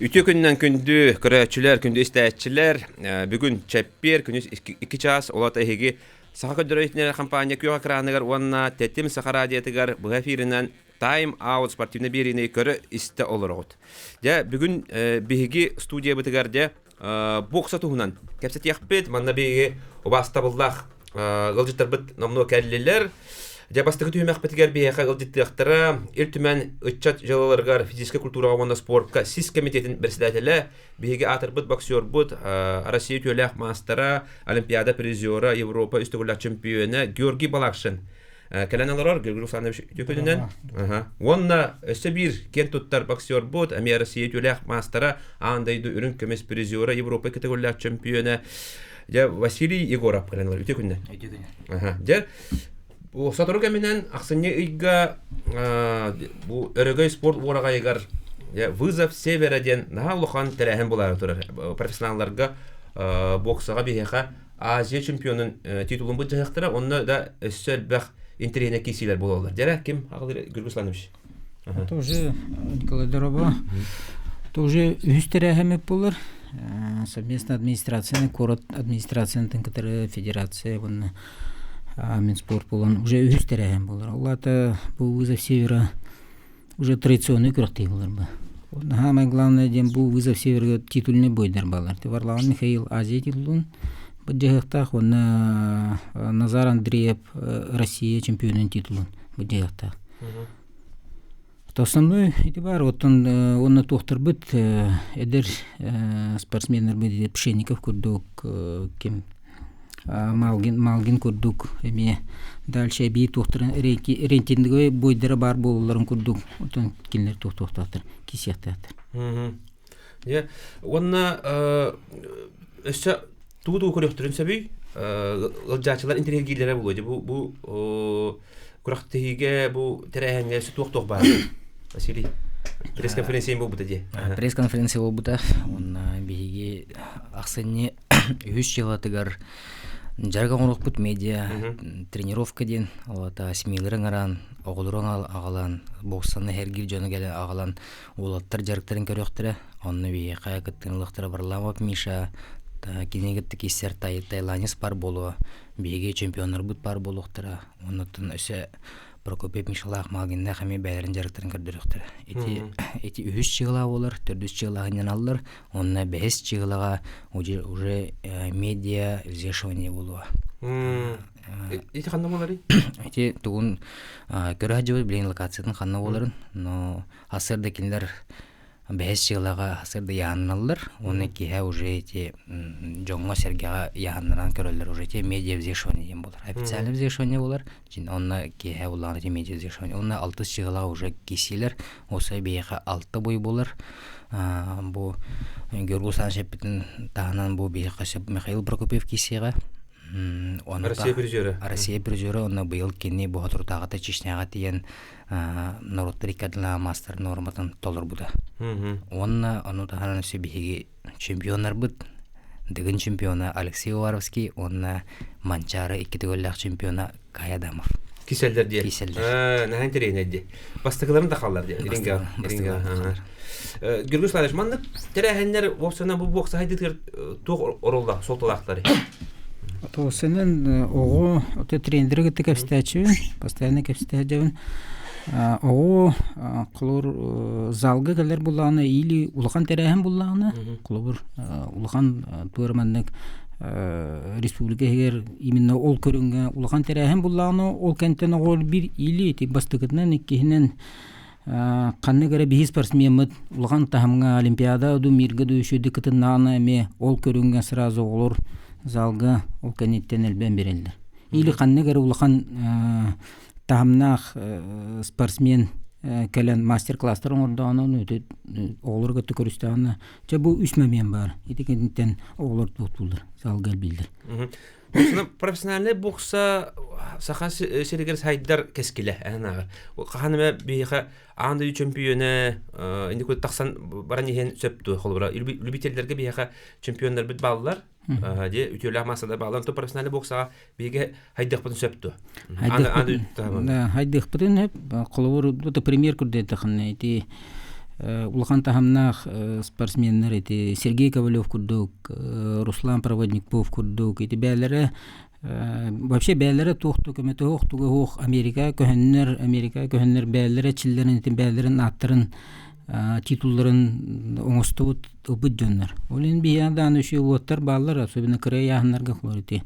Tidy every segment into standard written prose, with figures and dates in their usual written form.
Үтүө күнүнэн күндү көрөөччүлэр, күндү истээччилэр. Бүгүн чэппиэр күнүс 2 чаас олото эһиги Саха көрдөрөр компания күөх экраныгар уонна Тэтим Саха радиотыгар быһа эфиринэн Time Out спортивнай биэриини көрө-истэ олороҕут. Дьэ, бүгүн биһиги студиябытыгар дьэ бокса туһунан кэпсэтиэхпит. Манна биһиги убаастабыллаах ыалдьыттарбыт номнуо кэллилэр. Дьэ бастакы түһүмэхпитигэр биһиэхэ ыалдьыттыахтара Ил Түмэн ыччат дьыалаларыгар физическэй культураҕа уонна спортка сис кэмитиэтин председателэ, биһиги аатырбыт боксербут, Россия үтүөлээх маастара, Олимпиада призера, Европа үс төгүллээх чемпиона Георгий Балакшин кэлэн олорор Георгий Русланович үтүө күнүнэн. Уонна өссө биир киэн туттар боксербут, эмиэ Россия үтүөлээх маастара, аан дойду үрүҥ көмүс призера, Европа категориялаах чемпиона дьэ Василий Егоров кэлэн олорор. Үтүө күнүнэн. Үтүө күнүнэн. Дьэ сотору кэминэн ахсынньы ыйга бу Өрөгөй спорт уораҕайыгар «Вызов Севера» диэн наһаа улахан тэрээһин буолаары турар. Профессионалларга боксаҕа биһиэхэ Азия чемпионун титулун былдьаһыахтара, онно да өссө элбэх интэриэһинэй киирсиилэр буолаллар. Дьэрэ, ким аҕалыр Гюргус Иванович? Это уже Николай Дороба. Это уже үһүс тэрээһиммит буолар. Совместно администрацияны, город администрацияны кытары федерация уонна Минспорт буолан уже үһүс тэрээһин буолар. Ол аата бу вызов севера уже традиционный күрэхтэһии буолар бу. Самое главное диэн бу вызов северга титульный бойдар баалар. Варлаан Михаил Азия титулун былдьаһыахтаах уонна Назар Андреев Россия чемпионун титулун былдьаһыахтаах. Основной ити баар оттон уонна туохтарбыт эдэр спортсменнарбыт Пшенников курдук ким Малгин Малгин курдук эмиэ дальше эбии туохтарын рейтинговый бойдара баар буолалларын курдук оттон кинилэр туохтуохтаахтар кисиэхтээхтэр. Дьэ уонна өссө тугу тугу көрүөхтэрин сөбүй? Ыалдьааччылар интэриэһиргииллэрэ буолуо дии бу бу күрэхтэһиигэ бу тэрээһиҥҥэ өссө туох-туох баар? Василий пресс-конференция буолбута дии. Пресс-конференция буолбута. Уонна биһиги ахсынньы үһүс дьыалатыгар дьарык оҥоруохпут медиа тренировка диэн олата СМИлары ыҥыран оҕолору аҕалан боксаны эргиир дьону кэлэн аҕалан уолаттар дьарыктарын көрүөхтэрэ онно биһиэхэ кыттыыны ылыахтара Варламов Миша кинини кытта киирсэр тайланец пар буолуо биһиги чемпионнарбыт пар буолуохтара оннуттан өссө Прокопий Мишалаах Малгиннаах эмиэ бэйэлэрин дьарыктарын көрдөрүөхтэрэ. Ити ити үһүс чыгылаа буолар, төрдүс чыгылаа сынньаналлар, уонна бэһис чыгылаҕа уже уже медиа взвешивание буолуо. Ити ханна буоларый? Ити тугун көрө сылдьыбыт билигин локациятын ханна буоларын, но сарсыарда кинилэр бэһис дьыалаҕа сарсыарда ыйааһынналлар уонна киэһэ уже эти дьоҥҥо-сэргэҕэ ыйааһыннаран көрөллөр уже эти медиа взвешивание диэн буолар официальное взвешивание буолар онно киэһэ буллаҕына эти медиа взвешивание уонна алтыс дьыалаҕа уже киирсиилэр уопсай биһиэхэ алта бой буолар бу Георгий Александрович эппитин таһынан бу биһиэхэ Михаил Прокопьев киирсиэҕэ Россия призера. Россия призера онно быйыл кини бу соторутааҕыта Чечняҕа тиийэн норуоттар икки ардылаах маастар нуорматын толорбута. Уонна ону таһынан өссө биһиги чемпионнарбыт Дыгын чемпиона Алексей Уваровский уонна Манчаары икки төгүллээх чемпиона Кай Адамов. Киселлер диye. Киселлер. Наһаа интэриэһинэй дии. Бастакыларын да хааллар дии. Бастакыларын Георгий Славович, маннык тэрээһиннэр уопсана бу буокса хайдытыгар туох оруоллаах, суолталаахтарый? Туосынан оҕо тренеры кытта кэпсэтээччибин, постоянно кэпсэтээччибин. Оҕо холобур залга кэлэр буллаҕына или улахан тэрээһин буллаҕына, холобур улахан туора маннык республика иһигэр именно ол көрүҥҥэ улахан тэрээһин буллаҕына, ол кэнтэн оҕо бир или ити бастакытынан иккиһинэн ханнык эрэ биһи спортсмеммыт улахан таһымҥа олимпиада дуу мирга дуу үчүгэйдик кытыннаҕына эмиэ ол көрүҥҥэ сразу оҕолор залга ол кэнниттэн элбээн биэрэллэр. Или ханнык эрэ улахан таһымнаах спортсмен кэлэн мастер-класстар оҥордоҕуна оҕолору кытта көрүстэҕинэ чэ бу үс момент баар ити кэнниттэн оҕолор туохтууллар залга элбииллэр. Профессиональнай бокса Саха сиригэр сайдар кэскилэ эн Хаһан эмэ биһиэхэ аан дойду чөмпүйүөнэ инник тахсан баран иһэн сөп дуо холобура любительлэргэ биһиэхэ чемпионнарбыт бааллар дьэ үтүөлээх массада бааллар то профессиональный боксаҕа биһиги хайдыахпытын сөп дуо хайдыахпытын сөп холобур это пример курдук ити Улахан таһымнаах спортсменнар ити Сергей Ковалев курдук, Руслан Проводников курдук ити бээлэрэ вообще бээлэрэ туох да көмөтө суох туга суох Америка көһөннөр Америка көһөннөр бээлэрэ чиллэрин ити бээлэрин ааттарын титулларын оҥостубут ылбыт дьоннор. Ол иһин биһиэхэ даҕаны үчүгэй уоттар бааллар, особенно кыра ыйааһыннарга холор ити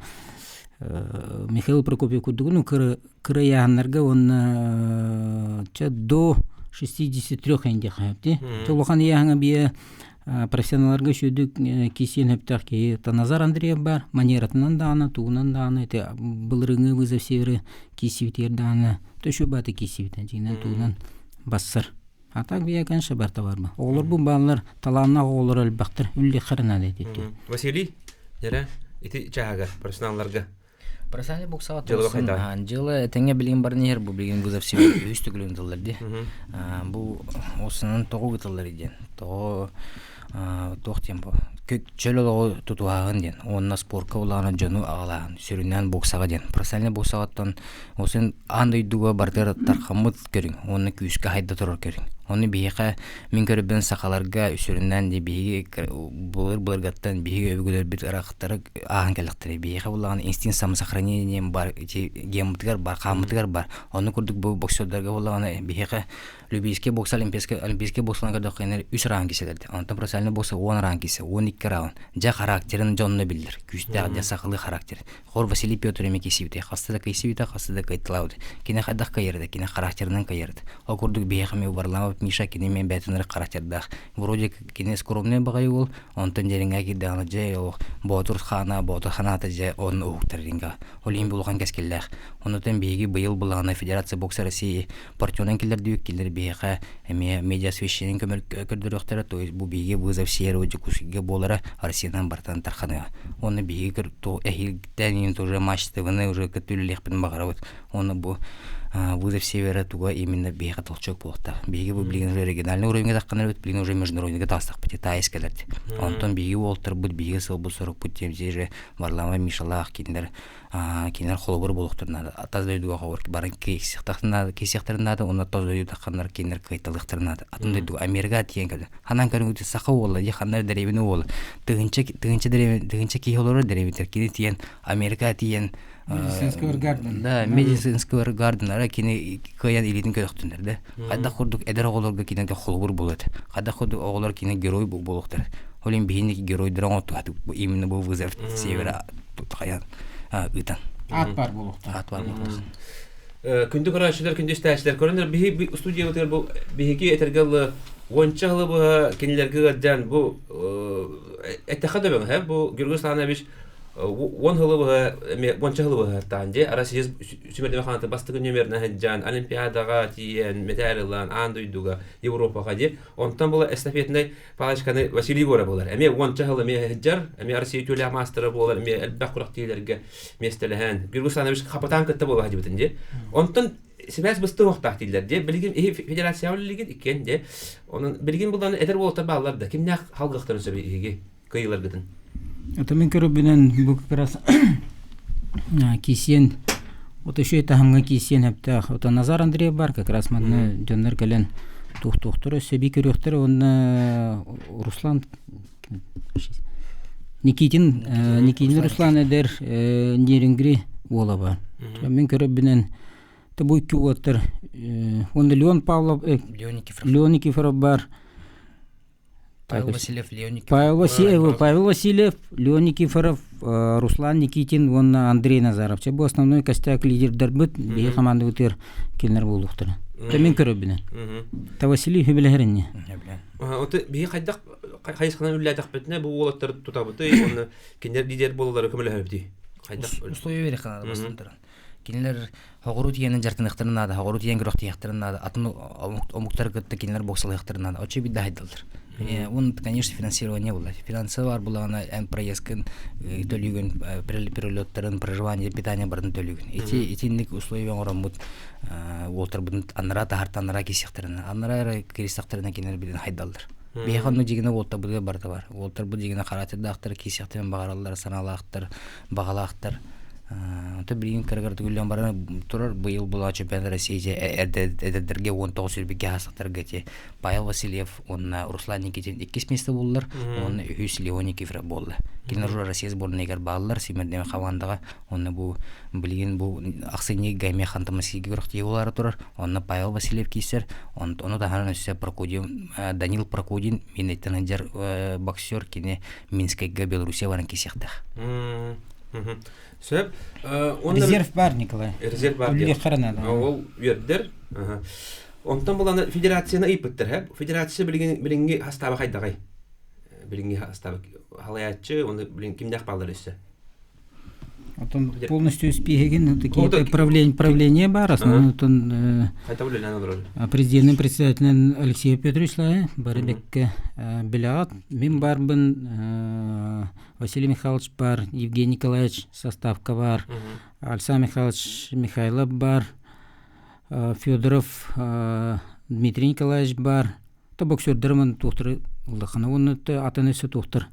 Михаил Прокопьев курдук ну кыра кыра ыйааһыннарга уонна чэ до 63 диэххэ сөп дии. Улахан ыйааһыҥа биэ профессионалларга үчүгэйдик киисиэн сөптөөх киһи Назар Андреев баар манератынан даҕаны тугунан даҕаны ити былырыыҥҥы вызов севера киисибитигэр даҕаны төшү бааты киисибитэ дьиҥинэн тугунан бассар. А так бия, конечно, барта барма. Оҕолорбун бааллар, талааннаах оҕолор элбэхтэр, үллэххэр наада этиттэр. Василий, дьэрэ, ити чааһыгар профессионалларга Профессиональный боксаҕа Дьыала туруорсан, хайдаҕый? дьыала этэҥҥэ билигин баран иһэр, бу билигин вызов себе үһүс төгүлүн ытыллар дии. Бу осунан тоҕо ытыллар диэн, тоҕо туох диэн бу чөл олоҕу тутуһааһын диэн уонна спорка улаана дьону аҕалааһын сүрүннээн боксаҕа диэн. Профессиональный боксаҕаттан осун аан дойдуга барытыгар тархаммыт көрүҥ уонна күүскэ хайда турар көрүҥ. Ону биһиэхэ мин көрөрбүн сахаларга сүрүннээн дии биһиги былыр былыргаттан биһиги өбүгэлэрбит ырахтары ааһан кэллэхтэрэ. Биһиэхэ буоллаҕына инстинкт самосохранения бар ити геммытыгар бар, хааммытыгар бар. Онно курдук бу боксердарга буоллаҕына биһиэхэ Любительский бокс олимпийский олимпийский боксаларга көрдөххө үс раунд киирсэллэр. Онтон профессиональный бокса 10 раунд киирсэ, 12 раунд. Дьэ характерын дьонно биллэр. Күүстээх дьэ сахалыы характер. Хор Василий Петр эмиэ киирсибитэ. Хаста да киирсибитэ, хаста да кыайталаабыта. Кини хайдах кыайарда, кини характерынан кыайарда. Ол курдук биһиэхэ эмиэ Варламов Миша кини эмиэ бэйэтин эрэ характердаах. Вроде кини скромный баҕайы уол, онтон дьэриҥҥэ киирдэҕинэ дьэ олох Боотур хаана, Боотур ханаата дьэ онно уһуктар ринга. Ол иһин улахан кэскиллээх. Онутан биһиги быйыл былаана Федерация бокса России партнерын киллэрдибит, кинилэр биһиэхэ эмиэ медиа освещение көрдөрүөхтэрэ, то есть бу биһиги вызов Северу Дьокуускайга буолара Россиянан барытын тарханыа. Уонна биһиги эһиилтэн уже матч ТВ-ны уже кытта үлэлиэхпитин баҕарабыт. Уонна бу вызов Севера туга именно биһиэхэ толчок буолуохтаах. Биһиги бу билигин уже региональный уровеньга тахханарбыт, билигин уже международныйга таҕыстахпыт, таайыс кэлэрди. Онтон биһиги уолтарбыт, биһиги сылбыт-сорукпут диэн же Варламов Мишалаах кинилэр кинилэр холобур буолуохтарын наада. Тас дойдуга холобур баран киирсиэхтэрин наада, уонна тас дойду тахханнар кинилэр кыайталыахтарын наада. Атын дойдуга Америка тиийэн кэлэн. Ханан көрүҥүтү саха уола, дии ханна дэриэбинэ уола. Тыһыынча тыһыынча дэриэбинэ тыһыынча киһи олорор дэриэбинэтигэр кини тиийэн Америка тиийэн Мэдисон Сквер Гарден. Да, Мэдисон Сквер Гарден ара кини кыайан илиитин көтөхтүннэр да. Хайдах курдук эдэр оҕолорго кинилэргэ холобур буолуо этэ. Хайдах курдук оҕолор кини герой буолуохтара. Ол иһин биһини геройдара оҥоттуһатык именно бу вызов севера хайан ыытан. Аат бар буолуохтаах. Аат бар буолуохтаах. Күндү көрөөччүлэр, күндү истээччилэр, көрөнөр биһи студиябытыгар бу биһиги этэргэ дылы уонча сылы быһа кинилэргэ ыалдьан бу эттэххэ дөбөҥ бу Георгий Русланович уон сылы быһа эмиэ уонча сылы быһа таан дии Россия сүмэрдэмэ хаанаты бастакы нүөмэринэн сылдьан Олимпиадаҕа тиийэн мэтээл ылан аан дойдуга Европаҕа дии онтон була эстафетнай палочканы Василий Егоров буолар эмиэ уонча сыл эмиэ сылдьар эмиэ Россия үтүөлээх маастара буолар эмиэ элбэх күрэхтэһиилэргэ миэстэлэһэн Георгий Александрович хапытаан кытта буола сылдьыбытын дии онтон сибээс быстык уохтаах дииллэр дии билигин иһи федерацияҕа үлэлиигит иккиэн дии онон билигин булан эдэр уолаттар бааллар да кимнээх халгыахтарын сөбүй иһиги кыайыыларгытын? Это мин көрөрбүнэн бу как раз кисиэн вот еще таһымҥа кисиэн сөптөөх. Вот Назар Андреев бар как раз манна дьоннор кэлэн туохтуохтара сөби көрүөхтэрэ уонна Руслан Никитин Никитин Руслан эдэр Нерингри уола бар. Мин көрөрбүнэн бу икки уолаттар уонна Леон Павлов Леон Никифоров бар. Павел Васильев, Леон Никифоров. Павел Васильев, Павел Васильев, Леон Никифоров, Руслан Никитин уонна Андрей Назаров. Чэ, бу основной костяк лидердэрбит, биһи командабытыгар кинилэр буолуохтара. Та мин көрөбүнэн. Та Василий хүбэлэһэринне. Оты биһи хайдах хайысханан үллээтэхпитинэ бу уолаттар тутабыты уонна кинилэр лидер буолаллары көмөлөһөбүтүй? Хайдах Условия берек канада бастан туран. Кинилэр Хоҕуруу тиийэн дьарытыныахтарын наада, хоҕуруу тиийэн күрэхтиэхтэрин наада, атын омуктары кытта кинилэр боксалыахтарын наада. Оччо биирдэ хайдаллар. Он, конечно, финансирование буолар. Финансовый бар булаҕына эн проездкын төлүүгүн, перелеттарын, проживание, питание барын төлүүгүн. Ити итинник условия оҥороммут уолтарбытын анараа таһартан анараа киирсиэхтэрин, анараа эрэ киирсэхтэринэ кинилэр билин хайдаллар. Биһиэхэ онно дьигинэ уолтарбытыгар барыта бар. Уолтарбыт дьигинэ характердаахтар, киирсиэхтэрин баҕараллар, санаалаахтар, баҕалаахтар. Онто билигин кыргар түгүллэн баран турар быйыл була чемпионат России эдэрдэргэ 19 сүүрбүккэ хаастахтарга ити Павел Васильев уонна Руслан Никитин иккис место буоллар уонна үһүс Леон Никифоров буолла. Кинилэр уже Россия сборнайыгар бааллар симэрдэмэ хамаандаҕа онно бу билигин бу ахсынньы Гайме Ханты-Мансийга күрэхтэһии буолаары турар. Онно Павел Васильев киирсэр. Ону таһынан өссө Прокудин Данил Прокудин Минэттэн сылдьар боксер кини Минскэйгэ Белоруссия баран киирсиэхтээх. Сөп. Резерв бар, Николай. Резерв бар. Ол үөрдэр. Онтон буланы федерацияны ыйпыттар, һэ? Федерация билигин билиҥҥи хастааба хайдаҕай? Билиҥҥи хастааба халаяччы, оны билин кимнээх бааллар өссө? Отон полностью спиһигин такие правление правление бар, основной отон президентин председателин Алексей Петрович Лай, Барыбекке билэҕит. Мин барбын Василий Михайлович бар, Евгений Николаевич составка бар, Александр Михайлович Михайлов бар, Федоров Дмитрий Николаевич бар. То боксердарым туохтары улахана уонна атын өссө туохтар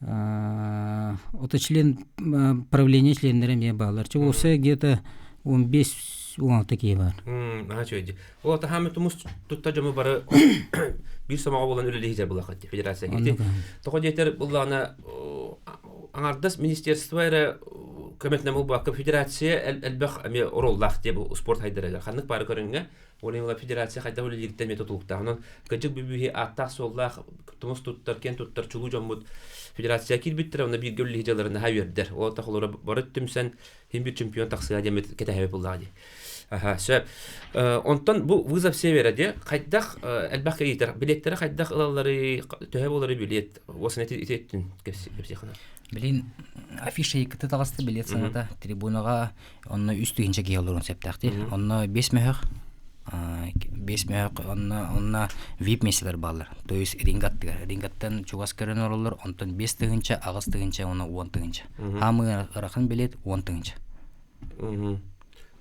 ото член правления членнэрэ эмиэ бааллар. Чэ уопсай где-то 15-16 киһи баар. Наһаа үчүгэй. Ол ата хаамы тумус тутта дьомо бары биир сомоҕо буолан үлэлиһи буллахат федерация. Ити тоҕо диэтэр буллаҕына аҥардас министерство эрэ көмөтүнэн буолбакка федерация элбэх эмиэ оруоллаах диye бу спорт хайдарыгар ханнык баары көрүҥҥэ ол иһин федерация хайдах үлэлиириттэн эмиэ тутулуктаах. Онон кырдьык бүбүүһи ааттаах-суоллаах тумус туттар, киэн туттар чулуу дьоммут федерация киирбиттэрэ онно бииргэ үлэлиһи дьалларын наһаа үөрдэр. Ол тахолоро бары түмсэн хин бир чемпион тахсыа диэммит кэтэһэбит буллаҕа дии. Аха, сөп. Онтон бу вызов севера де хайдах элбэх киһитер билеттери хайдах ылаллары төһө болары билет осын ити ити кэпсиэххэ. Билин афиша иккити таҕыста билет саҥата трибунаҕа онно үс тыһыынча киһи олоруон сөптөөх Онно бес мөһөх бес мөһөх онно онно вип миэстэлэр бааллар. То есть ринг аттыгар. Рингаттан чугас көрөн олороллор, онтон 5 тыһыынча, 8 тыһыынча уонна 10 тыһыынча. Хаамыы ыарахан билет 10 тыһыынча.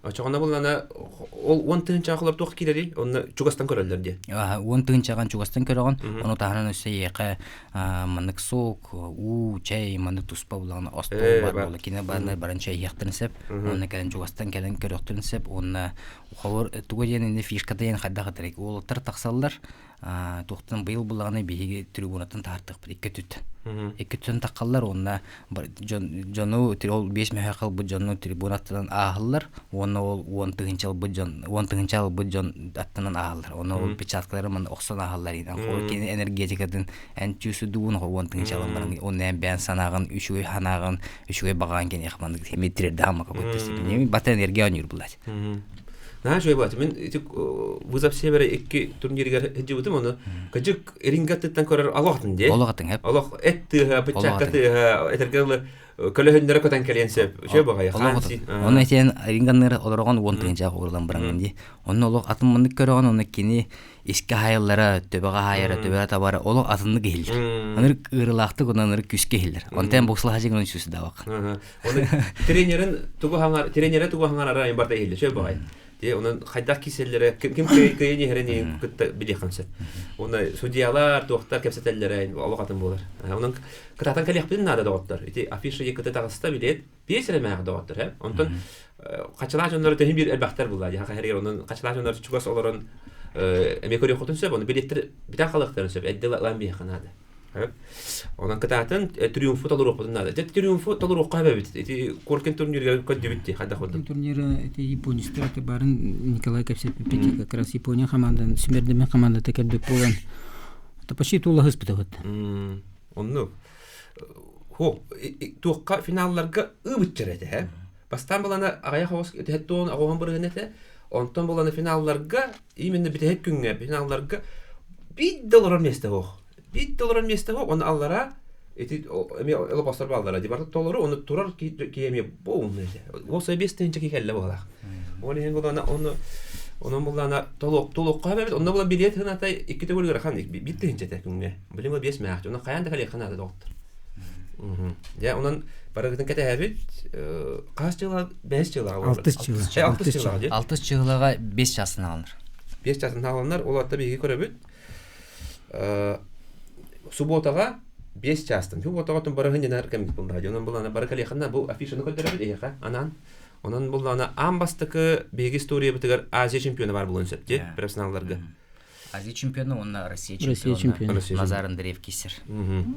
Очоҕуна буллана ол 10 тыһыынчаҕа туох киирэрий? Онно чугастан көрөллөр дии. 10 тыһыынчаҕан чугастан көрөҕүн, ону таһынан өссө эйиэхэ маннык сок, уу, чэй, маннык туспа булаҕына остуол бар буола. Кини баран баран чэй иһиэхтэрин сөп. Уонна кэлэн чугастан кэлэн көрүөхтэрин сөп. Уонна холобур туга диэн инде фишката диэн хайдах этэрий? Уолаттар тахсаллар, туохтан быйыл буллаҕына биһиги трибунаттан таһаартахпыт икки өттүттэн. Икки өттүттэн таххаллар уонна дьону ол 5 мөһө халбыт дьону трибуна аттынан ааһаллар уонна ол 10 тыһыынча ылбыт дьон 10 тыһыынча ылбыт дьон аттынан ааһаллар. Онно ол перчаткалары манна охсон ааһаллар. Кини энергетикатын эн чувствуйдугун 10 тыһыынча ылан баран онно эн бэйэн санааҕын үчүгэй санааҕын үчүгэй баҕаҕын киниэхэ маннык эмиэ тириэрдэҕин какой-то бата энергия оонньуур булаат. Наһаа үчүгэй буолааччы. Мин ити Вызов Севера икки турниригэр сылдьыбытым, ону кыдьык ринга аттыттан көрөр олох атын дии. Олох атын, хэп. Олох эт тыаһа, быччакка тыаһа, этэргэ дылы көлөһүннэрэ көтөн кэлиэн сөп. Үчүгэй баҕайы. Олох атын. Ону этиэн ринганнары олорогон 10 тыһыынчаах уурулан бараҥын дии. Онно олох атын маннык көрөҕүн, онно кини искэ хаайыллара, төбөҕө хаайара, төбөҕө табара олох атыннык иһиллэр. Анырык ыарылаахтык, онон анырык күүскэ иһиллэр. Онтон бокслаһа гынан сүүсүдаабак. Оны тренерин тугу хаҥар тренерэ тугу хаҥарара барда иһиллэ чөй баҕай. Те онон хайдах киселлэрэ ким кыайын иһэрин кытта билиэххин сөп. Уонна судьялар туохтар кэпсэтэллэрэ олох атын буолар. Онон кытаатан кэлиэхпитин наада доҕоттор. Ити афиша кыта таҕыста билет биэс эрэ мээх доҕоттор э. Онтон хачалаах дьоннору төһүн биир элбэхтэр булла. Дьаха хэригэр онон хачалаах дьоннору чугас олорон эмиэ көрүөххүтүн сөп. Ону билеттер бүтэн халыахтарын сөп. Эдде лан биэххэ наада. Онон кытаатын триумфу толоруохпутун наада. Дьэ триумфу толоруохха эбэбит. Ити Коркин турнирыгар көрдүбүт дии хайдах курдук. Турнира ити японецтар ити барын Николай кэпсэппит как раз Япония командан симердеме командата кэлбит буолан это почти тулаһыспытыбыт. Оннук. Хо, туохха финалларга ыбытчар этэ, э? Бастаан булана аҕыйах оҕус тэһэттуон оҕоһон бырыһын этэ. Онтон булана финалларга именно бүтэһик күҥҥэ финалларга биир да олорор миэстэ суох. Биир да олорор миэстэ суох, оны аллара ити эмиэ олоппостор бааллара дебарта толору, оны турар киһи эмиэ бу этэ. Ол 5 тыһыынча киһи кэллэ буолаах. Ол иһин булана оны онон буллана толук толукка эбит, онно була билет хыната икки төгүл ыарахан 1 тыһыынча этэ күҥҥэ. Билим ол 5 мээх. Онон хайаан да кэлиэххэ наада доҕоттор. Дьэ, онон барыгытын кэтэһэбит. Хас дьыла? Бэһис дьылаҕа. Алтыс дьыла. Алтыс дьылаҕа дии. Алтыс дьылаҕа 5 часын аалынар. 5 часын аалынар. Ол атта биһиги көрөбүт. Субботаҕа 5 чаастан. Бу отоҕотун барыһын дьанар кэммит буллаҕа. Онон буллаҕына бары кэлиэххэ бу афишаны көрдөрөбүт эһиэхэ анаан. Онон буллаҕына аан бастакы биһиги историябытыгар Азия чемпиона баар буолуон сөп дии профессионалларга. Азия чемпиона уонна Россия чемпиона Назар Андреев киирсэр.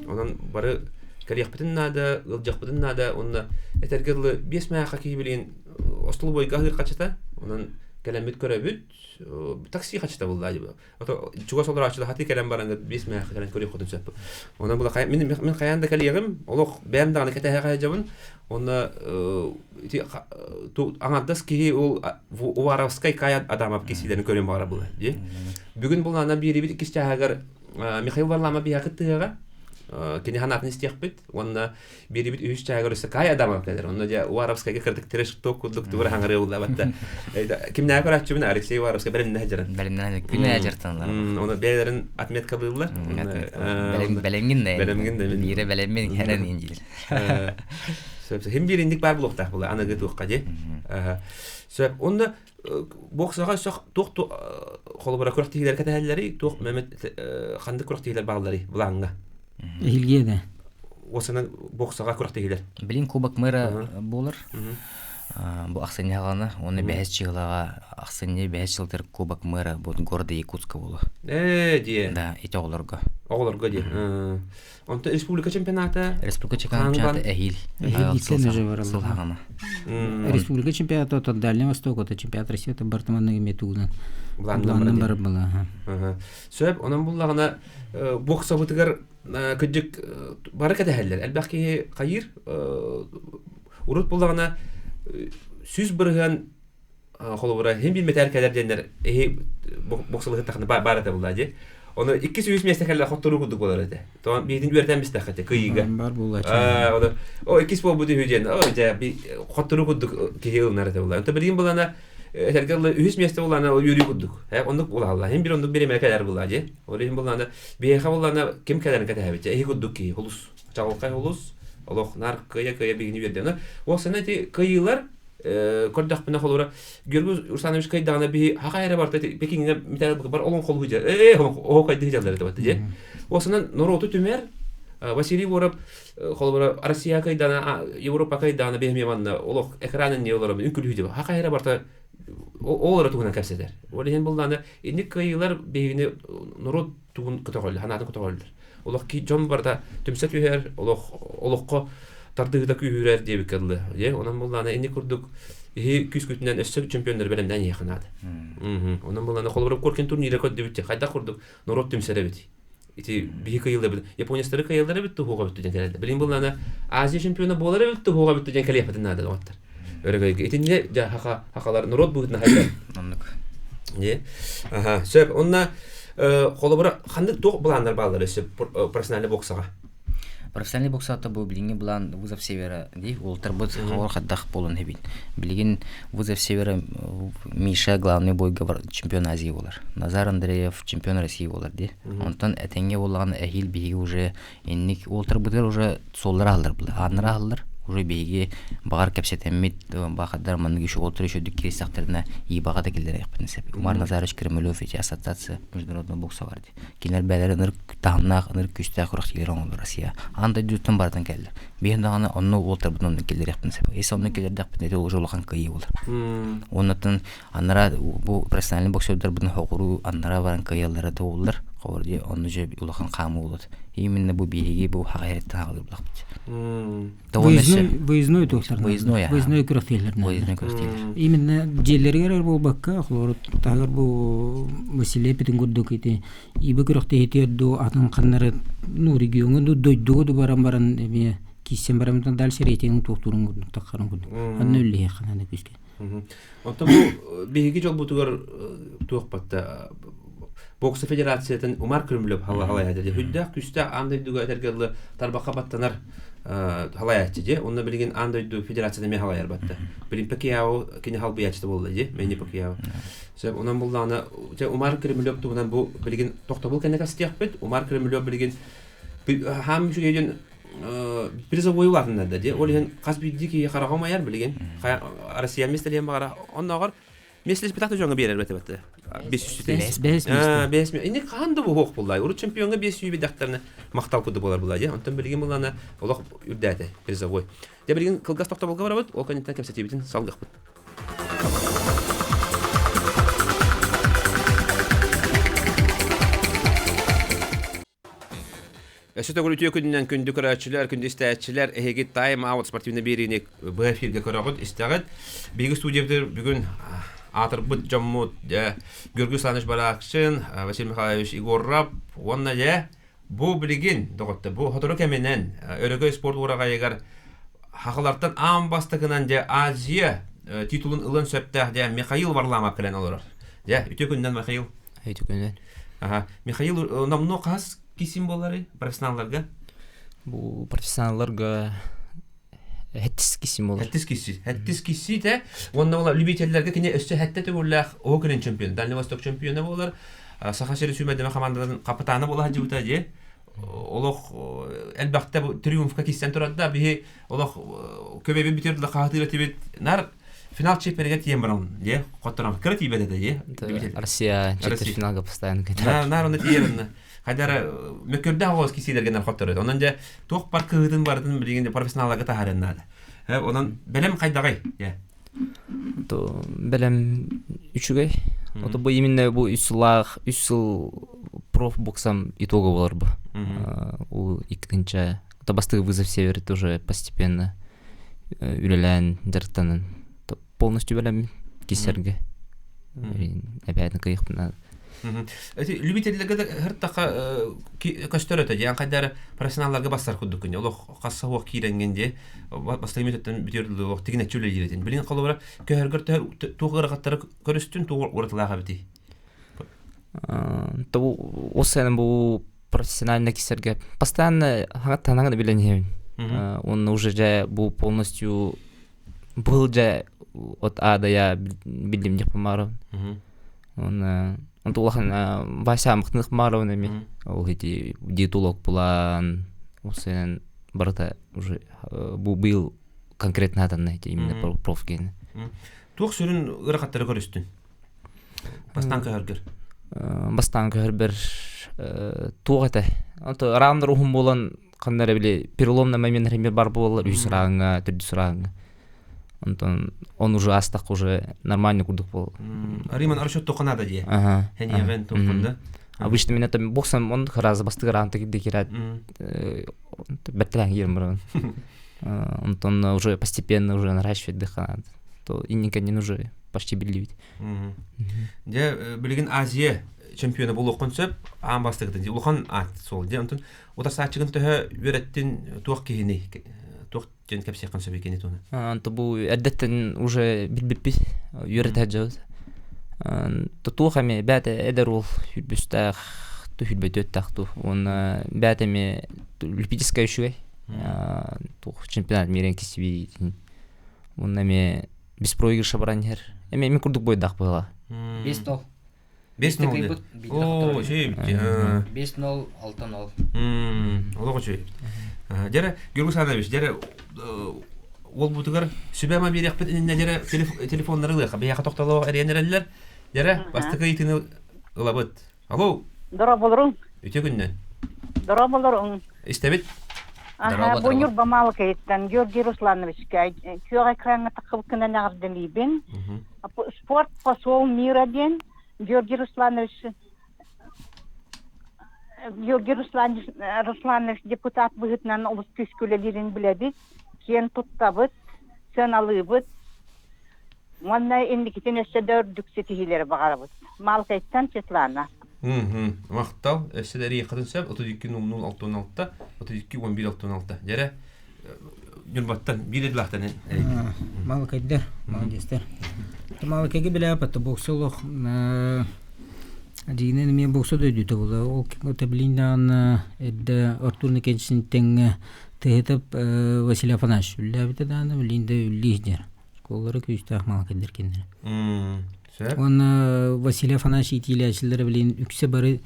Онон бары кэлиэхпитин наада, ыалдьыахпытын наада уонна этэргэ дылы биэс мээхэ киһи билигин остолобуойга аһыыр хачыта. Онон кэлэммит көрөбүт. Такси хачыта булла. Ото чугас олорооччулар хатыы кэлэн баран биэс мээхэ кэлэн көрүөххүтүн сөп. Онон була мин хайаан да кэлиэҕим, олох бэйэм даҕаны кэтэһэ сылдьабын. Онно ити аҥардас киһи ол Уваровскай Кай Адамов кисиилэрин көрүөн баҕара була дии. Бүгүн булаана биэрибит иккис чааһыгар Михаил Варламов биһиэхэ кыттыһыаҕа. Кини санаатын истиэхпит уонна биэрибит үһүс чааһыгар өссө Кай Адамов кэлэр. Онно дьэ Уваровскайга кырдык трэш ток курдук тугу хаҥырыы буллабатта. Кимнээх көрөөччүбүн Алексей Уваровскай бэлэмнэһэ дьаран. Бэлэмнэһэ күнэ дьартаналар. Оны бэйэлэрин отметкалыыллар. Бэлэмҥин да. Бэлэмҥин да. Биирэ бэлэммин хэрэн индил. Сөп. Хим биир инник баар буолуохтаах була аныгы туохха дии. Сөп. Онно боксаҕа өссө туох холобура күрэхтэһиилэр кэтэһэллэрий, туох ханнык күрэхтэһиилэр баалларый былааҥҥа? Эһилгиэ да. Уосанан боксаҕа күрэхтэһиилэр. Билин Кубок мэра буолар. Бу ахсынньы хаҕана, уонна бэһис чыһылаҕа ахсынньы бэһис сылтар Кубок мэра бу города Якутска буолуо. Ээ диэ. Да, ити оҕолорго. Оҕолорго диэ. Онто республика чемпионата Республика чемпионата эһиил. Эһиил сыл хаҕана. Республика чемпионата это Дальний Восток, это чемпионат России, это бартыманнык эме тугунан. Планнан барып была. Сөп, онон буллаҕына боксабытыгар кыдьык бары кэтэһэллэр. Элбэх киһи хайыыр. Урут буллаҕына 100% холобура хим билметээр кэлэр диэннэр эһи боксалыһыттахына баар этэ булла дии. Ону 200 миэстэ кэллэ хотторуу курдук буолар этэ. Тоон биитин үөрэтэн бистэххэ кыйыыга. Бар буолла. Ону о иккис буолбут үһү диэн о дьэ хотторуу курдук киһи ылынар этэ булла. Онто билигин булана этэргэ дылы үһүс миэстэ булана үөрүү курдук. Оннук булаалла. Хим бир оннук бириэмэ кэлэр булла дии. Ол иһин буллана биһиэхэ буллана ким кэлэрин кэтэһэбит. Эһи курдук киһи холус. Чаҕылхай холус. Олох нар кыйа-кыйа биһигини үөрдэ. Ол сана ити кыйыылар көрдөхпүнэ холобура Георгий Русланович кыйдаҕына биһи хаха эрэ барта Пекиҥҥэ металл бар олон холуһу дьэ ээ оһо кайдыы дьаллар этэ батта дьэ осынан норуоту түмэр Василий Воров холобура Россия кыйдана Европа кыйдана биһи манна олох экранын не олором үҥкүлүһү дьэ хаха эрэ барта ол эрэ туһунан кэпсэтэр ол иһин буллааны инник кыайыылар биһигини норуот тугун көтөҕөллөр санаатын көтөҕөллөр олох дьон барыта түмсэ түһэр, олох олоххо тардыһыыта күүһүрэр диэбиккэ дылы. Дьэ, онон буллаана инник курдук иһи күүскүтүнэн өссө чемпионнары бэлэмнээн иһиэхэ наада. Онон буллаана холобура Коркин турнира көрдүбүт хайдах курдук норуот түмсэр эбит. Ити биһи кыйыллар японецтары кыйыллар эбит туһуга бүттү диэн кэлэллэр. Билин буллаана Азия чемпиона буолар эбит туһуга бүттү диэн кэлиэхпитин наада доҕоттор. Өрөгөйгө. Итиннэ дьэ хаха хахалар норуот быһыытынан хайдар. Оннук. Дьэ. Аха, сөп. Онна холобура ханнык туох былааннар бааллар өссө профессиональный боксаҕа? Профессиональный боксата бу билиҥҥи былаан Вызов Севера дии уолтарбыт оҕор хаддах буолан эбит. Билигин Вызов Севера Миша главный бойга чемпион Азии буолар. Назар Андреев чемпион России буолар дии. Онтон этэҥҥэ буоллаҕына эһиил биһиги уже инник уолтарбытыгар уже суоллар аһыллар була ааннар аһыллар уже биһиги баҕар кэпсэтэммит баахардар маннык еще уолтар еще киирсэхтэринэ ИБАҕа да киллэриэхпитин сөп Умар Назарович Кремлев эти ассоциация международного бокса бар дии кинилэр бэйэлэрэ ынырык таһымнаах ынырык күүстээх күрэхтэһиилэр оҥороллор Россия аан дойдуттан барытын кэллэр биһиги даҕаны онно уолтарбытын онно киллэриэхпитин сөп если онно киллэрдэхпитинэ это уже улахан кыайыы буолар уоннаттан Анараа бу профессиональный боксердарбытын хоҕуруу анараа баран кыайаллара да буоллар, холобур дии онно дьэ улахан хаамыы буолуот. Именно бу биһиги бу хаҕа эриттэн хаалыы булахпыт. Выездной, выездной туохтар. Выездной, выездной күрэхтэһиилэр. Выездной күрэхтэһиилэр. Именно дьиэлэригэр эрэ буолбакка, холобур таһыгар бу Василий эппитин курдук ити ИБ күрэхтэһиитигэр дуу атын ханнары ну региоҥҥа дуу дойдуга дуу баран баран эмиэ киирсэн баран дальше рейтинг туохтуурун курдук таххарын курдук. Анна үллэһиэххэ наада күүскэ. Оттон бу биһиги дьолбутугар туох батта бокса федерациятын Умар Кремлев халайааччы дьэ хүндээх күстээх аан дойдуга этэргэ дылы тарбахха баттанар халайааччы дьэ онно билигин аан дойду федерацията эмиэ халайар батта билин Пакьяо кини халбыйааччыта буолла дьэ Мэнни Пакьяо сөп онон буллаҕына дьэ Умар Кремлев туһунан бу билигин тохтобул кэннэ кэстиэхпит Умар Кремлев билигин хаам үчүгэйдин призовой улаатыннарда дии. Ол иһин хас биирдии киһи хараҕа умайар билигин. Россия миэстэлиэн баҕара. Оннооҕор Миэстэлэспэтэх да дьоҥҥо биэрэр бэт эбэтэ. 500 Бэс бэс миэстэ. Бэс Инник хаһан да буһуох буллай. Урут чемпионга 500 бидэхтэринэ махтал курдук буолар булла дии. Онтон билигин буллана олох үрдээтэ призовой. Дьэ билигин кылгас тохтобулга барабыт, ол кэнниттэн кэпсэтиибитин салгыахпыт. Өссө төгүл үтүө күнүнэн күндү көрөөччүлэр, күндү истээччилэр, эһиги Time Out спортивнай биэриини быһа эфиргэ көрөҕүт, истэҕит. Биһиги студиябытыгар бүгүн аатырбыт дьоммут Георгий Александрович Баракшин, Василий Михайлович Егоров уонна дьэ бу билигин доҕоттор бу сотору кэминэн Өрөгөй спорт уораҕайыгар хахалартан аан бастакынан дьэ Азия титулун ылан сөптөөх дьэ Михаил Варламов кэлэн олорор. Дьэ үтүө күнүнэн Михаил. Үтүө күнүнэн. Аха. Михаил номнуо хас кисин буолары профессионалларга? Бу профессионалларга хэттис кисин болар. Хэттис киси. Хэттис киси те уонна ол любительлерге кини өссө хэтте төгүллээх Уһук Илин чемпион, Дальний Восток чемпиона буолар. Саха сири сүүмэрдэмэ командатын капитана буола сылдьыбыта дии. Олох элбэхтэ триумфка кисэн турарда биһи олох көбөбүн бүтүр да хаһытыыр этибит нар финал чемпионыгар тиийэн баран дии хотторон кыра тиийбэт этэ дии. Россия четвертьфиналга постоянно кетер. Нар оны тиийэр Хайдара мөккөрдөөх оҕус кисиилэргэнэн хотторот. Онон дьэ туох бар кыһыытын барытын билигин профессионалларга таһаарыан наада. Онон бэлэм хайдаҕай? То бэлэм үчүгэй. Ото бу именно бу үс сыллаах үс сыл профбоксам итога болар бу. У иккинче ото бастыгы вызов север тоже постепенно үлэлээн дьарыктанан полностью бэлэм кисэргэ. Эбээтин кыйыхпына Любительлерге да хыртаха көстөр өтө диэн хайдары профессионалларга бассар курдук күнү олох хасса хуох киирэнген дии бастакы мүнөттөн бүтүөр олох тигинэччи үлэлиирэтин билин холобура көһөргөр туох ыарахаттары көрүстүн туох уратылаах эбитий То ол бу профессионально кисэргэ постоянно хаҥаттан билэн иһэбин. Он уже же бу полностью был же от А до Я билдим диэх помаров. Он улахан Вася махтаных Маровна эми ол ити диетолог булан ол барыта уже бу быйыл конкретно атанна ити именно профген. Туох сүрүн ыарахаттары көрүстүн? Бастаан көһөргөр. Бастаан көһөрбөр туох этэ? Онто раундер уһун буолан ханна эрэ били переломный момент например бар буолар үс рааҥҥа төрдүс рааҥҥа онтон он уже астах уже нормальный курдук буол Риман расчет тоқанада дии хэньэвен туоххунда обычно меня там боксам он раз бастыгар аанта кирдекират бэттэлээн киирэн баран онтон уже постепенно уже наращивать дыханат то инникенин уже почти билибит Дьэ билигин Азия чемпиона буолуоххун сөп аан бастакытын улахан аат суол дьэ онтон утарсааччыгын төһө үөрэттин туох киһини туох диэн кэпсиэххин сөбүй кини туһунан Онто бу эрдэттэн уже билбиппит үөрэтэ сылдьабыт туох эмэ бээтэ эдэр уол хүрбүстээх түһүлбөтүөттээх ту уонна бээтэ эмиэ любительскай үчүгэй туох чемпионат мирен кисибиитин уонна эмиэ без проигрыша баран иһэр эмиэ мин курдук бойдаах быһыла 5-0. 5-0 Оо, үчүгэй 5-0, 6-0. Олох үчүгэй. Дьэрэ, Георгий Александрович, дьэрэ уолбутугар сүбэ-ама биэриэхпит иннинэ дьэрэ телефоннары ылыахха. Биһиэхэ тохтолоох эрийэн эрэллэр. Дьэрэ, бастакы ыйытыыны ылабыт. Алло. Дорооболоруҥ. Үтүө күннэн. Дорооболоруҥ. Истэбит. Аха, бу Ньурба Малыкайыттан Георгий Руслановичка күөх экраҥҥа таххыбыккынан эҕэрдэлиибин. Спорт посол мира диэн Георгий Русланович Георгий Русланович, Русланович депутат быһыытынан олус күүскэ үлэлиирин билэбит, киэн туттабыт, сыаналыыбыт. Уонна инникитин өссө да үрдүк ситиһиилэри баҕарабыт. Малыкайттан Светлана. Махтал. Өссө да эрийиэххитин сөп. 32 00 66 32 11 66. Дьэрэ Ньурбаттан биир эдлаахтан Малыкайдар, молодецтар. Малыкайга билээппэт бокса олох дьиҥинэн эмиэ бокса дойдута буолла. Ол тэблиин эрдэ Артур Никитичтин тэҥҥэ тыһытып Василий Афанасьевич үллээбитэ даҕаны билиин да үллии сдьэр. Школалара күүстээх малыкайдар кинилэр. Уонна Василий Афанасьевич иитиилээччилэрэ билигин үксэ бары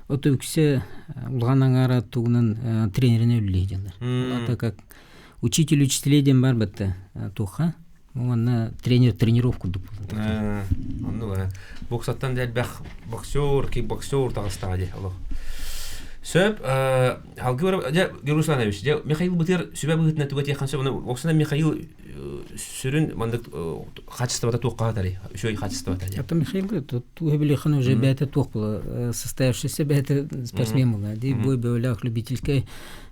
ото үксэ улахан аҥаара тугунан тренеринэ үлэлии сылдьаллар. Это как учитель учителей диэн бар батта туохха. Манна тренер тренировка курдук буолла. Оннук боксаттан да элбэх боксер, кикбоксер таҕыстаҕа дии олох. Сөп, алгы дьэ Русланович, дьэ Михаил Бытыр сүбэ быһыытынан туга тиэххин сөп, оксана Михаил сүрүн маннык хаачыстыбата туохха хатарый? Үчүгэй хаачыстыбата дьэ. Это Михаил туга билихан уже бэйэтэ туох була состоявшийся бэйэтэ спортсмен була. Ди бой бөөлөөх любительскай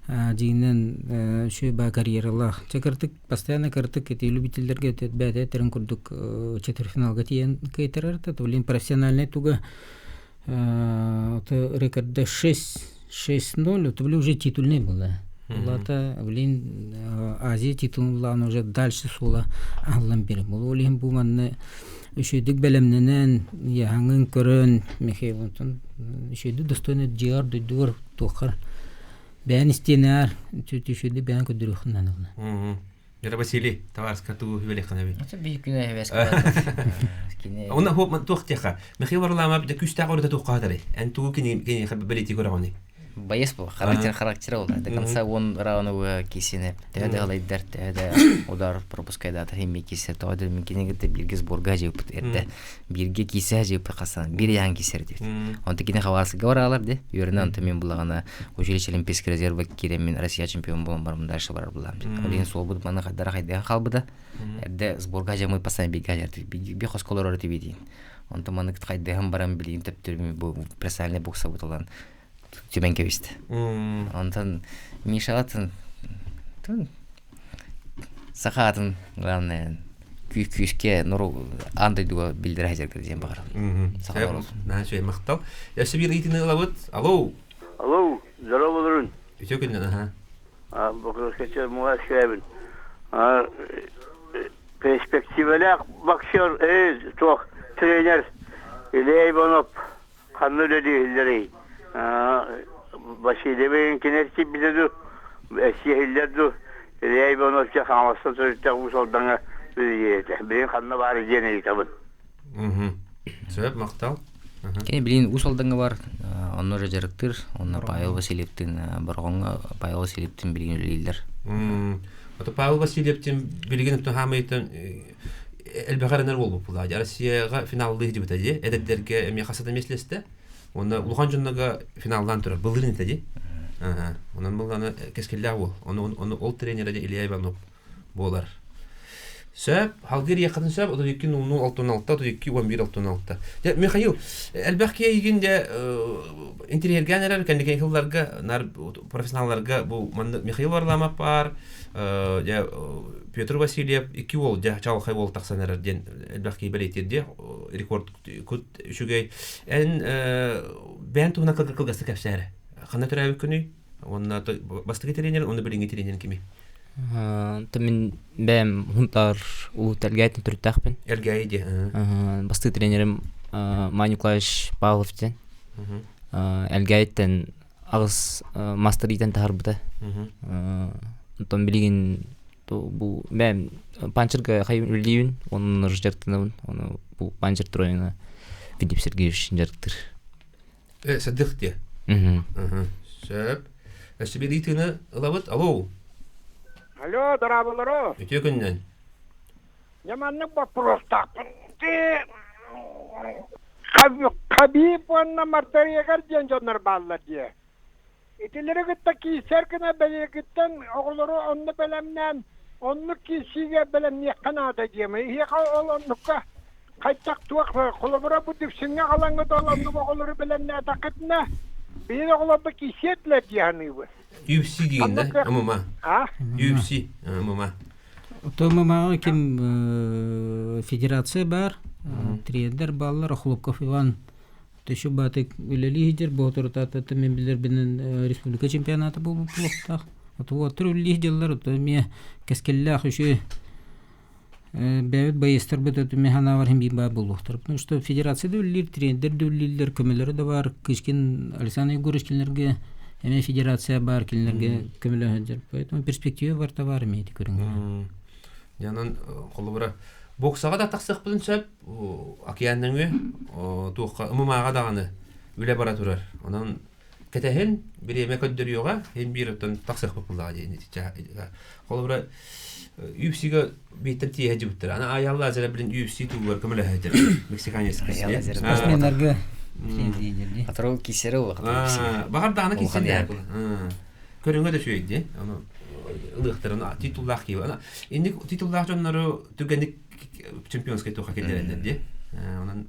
дьиҥинэн үчүгэй баа карьералаах. Чэ кыртык постоянно кыртык ити любительлэргэ бэйэтэ этэрин курдук четвертьфиналга тиийэн кыайтарар то блин профессиональный туга это рекорда 6-6-0 это блин уже титульный было. Улата блин Азия титуллаан уже дальше суола аһыллан биэрэр. Ол иһин бу манна үчүгэйдик бэлэмнэнэн, яһаҥын көрөн Михаил онтон үчүгэйдик достойно дьиэҕэр дойдугар туоххар бэйэн истиэнээр үчүгэйдик бэйэн көрдөрүөххүн наада буолла. Вера Василий, товарищка тугу хүбэлэххин эбит. Биир күнэ эбэс Кини Онна туох диэхэ Михаил Варламов дьэ күүстээх өрүтэ туохха хатарый? Эн тугу кини киниэхэ бэлиэтии көрөҕүнүй? Боец был, характер характера был. До конца он раундовый кисине. Төһө да ылайдар, төһө да удар пропускайдаатар химми кисе, тоҕо да мин кини кытта бииргэ сборга жыыппыт эрдэ. Бииргэ кисе жыыппыт хасан, биир яхан кисер диэбит. Онто кини хабарсыга бараалар де. Үөрэнэ онто мен булаҕына училище олимпийский резервэ киирэн мин Россия чемпион буолан барым дальше барар булаам. Ол иһин суолбут маны хайдара хайдыһан хаалбыта. Эрдэ сборга жамый постоянно бииргэ ажар би хосколор тибитин. Онто маны хайдыһан баран билигин төптөрүм бу профессиональный бокса бутулан түмэн кэбистэ. Онтон Мишалатын саха атын главное күүскэ нору аан дойдуга билдирэ сылдьарга диэн баҕарабын. Саха норуотун. Наһаа үчүгэй махтал. Өссө биир ыйытыыны ылабыт. Алло. Алло, здорово, болорун. Үтүө күннэн, аха. Боксерская муга Перспективалаах боксер, туох, тренер Илья Иванов ханна үлэлииллэрий? Васильевы кинер тиийбитэ дуу, эсиэһиллэр дуу, Илья Иванович Хаҥаластан төрүттээх Уус Алдаҥҥа үлэлиир этэ. Билигин ханна баар диэн ыйытабын. Сөп, махтал. Кини билигин Уус Алдаҥҥа бар, онно уже дьарыктыыр, онно Павел Васильевтыын Бороҕоҥҥо Павел Васильевтыын билигин үлэлииллэр. Ото Павел Васильевтин билигин хаамыйтан элбэх эрэнэр буолбут буолаа. Россияҕа финаллыы сылдьыбыта дии. Эдэрдэргэ эмиэ хас да миэстэлэстэ. Уонна улахан дьоннорго финаллаан турар. Былырыын этэ дии. Онон былааны кэскиллээх уол. Ону, ону ол тренерэ Илья Иванов буолар. Сөп, халгыр иэххэтин сөп, 32 00 66, 32 11 66. Дьэ, Михаил, элбэх киһи дьэ интириэргээн эрэр кэнники сылларга нар профессионалларга бу манна Михаил Варламов баар, дьэ Петр Васильев икки уол дьэ чаҕылхай уол тахсан эрэр диэн элбэх киһи бэлиэтиир диэ рекорд кут үчүгэй. Эн бэйэн туһунан кылгастык кэпсээ эрэ. Ханна төрөөбүккүнүй? Уонна бастакы тренер, уонна билиҥҥи тренер кимий? То мин бэйэм Хунтаар улуу Элгээйтэн төрүттээхпин. Элгээйи диэ. Бастакы тренерим Маня Николаевич Павлов диэн. Элгээйиттэн аҕыс мастер иитэн таһаарбыта. Онтон билигин бу бэйэм панчерга хайын үлэлиибин, онон дьарыктанабын. Ону бу панчер тройна Филипп Сергеевич дьарыктыыр. Садых диэ. Сөп. Өссө биир ыйытыыны ылабыт. Алло. Алло, дорооболоро. Үтүө күннэн. Дьэ маннык боппуруостаахпын. Хабиб уонна Мартарегар диэн дьоннор бааллар дии. Итилэри кытта киирсэр гына бэйэкиттэн оҕолору онно бэлэмнээн, оннук киирсиигэ бэлэмниэххэ наада диэмэ. Эһиэхэ ол оннукка хайдах туох холобура бу Дүпсүҥҥэ аҕалаҥҥыт ол оннук оҕолору бэлэмнээтэххитинэ, биир оҕолорбо киирсиэ этилэр дии саныыбын. UFC диигин да? ММА. А? UFC, ММА. То ММА ким федерация бар, тренер баллар, Охлопков Иван Төшү баатык үлэлии сылдьар боотурутаата мен билэрбинэн республика чемпионата буолуохтаах. Отуоттар үлэлии сылдьаллар, ото эмиэ кэскиллээх үчүгэй бэйэбит байыастарбыт эмиэ санаабар иһин биир баар буолуохтар. Потому что федерация да үлэлиир, тренердэр да үлэлииллэр, көмөлөрө да баар. Кычкин Александр Егорович кинилэргэ эмиэ федерация баар, кинилэргэ көмөлөһө сылдьар. Поэтому перспектива барыта баар эмиэ ити көрүҥҥэ. Дьэ онон холобура боксаҕа да тахсыахпытын сөп, океан нөҥүө туохха ММА-ҕа даҕаны үлэ бара турар. Онон Кэтэһин бириэмэ көрдөрүөҕэ, һин биир оттон тахсыахпыт буллаҕа диэн Холобура, UFC-га бииртэн тиэһэ дьыбыттар. Аны Айалла Азера билин UFC тугугар көмөлөһөтөр. Мексиканец Спортсменнарга Атрол кисері ол. Бағар даҕаны кисер Көрүҥэ да үчүгэй Аны ылыахтарын титуллаах киһи. Инник титуллаах дьоннору түргэнник чемпионскай туха киллэрэллэр дии. Онон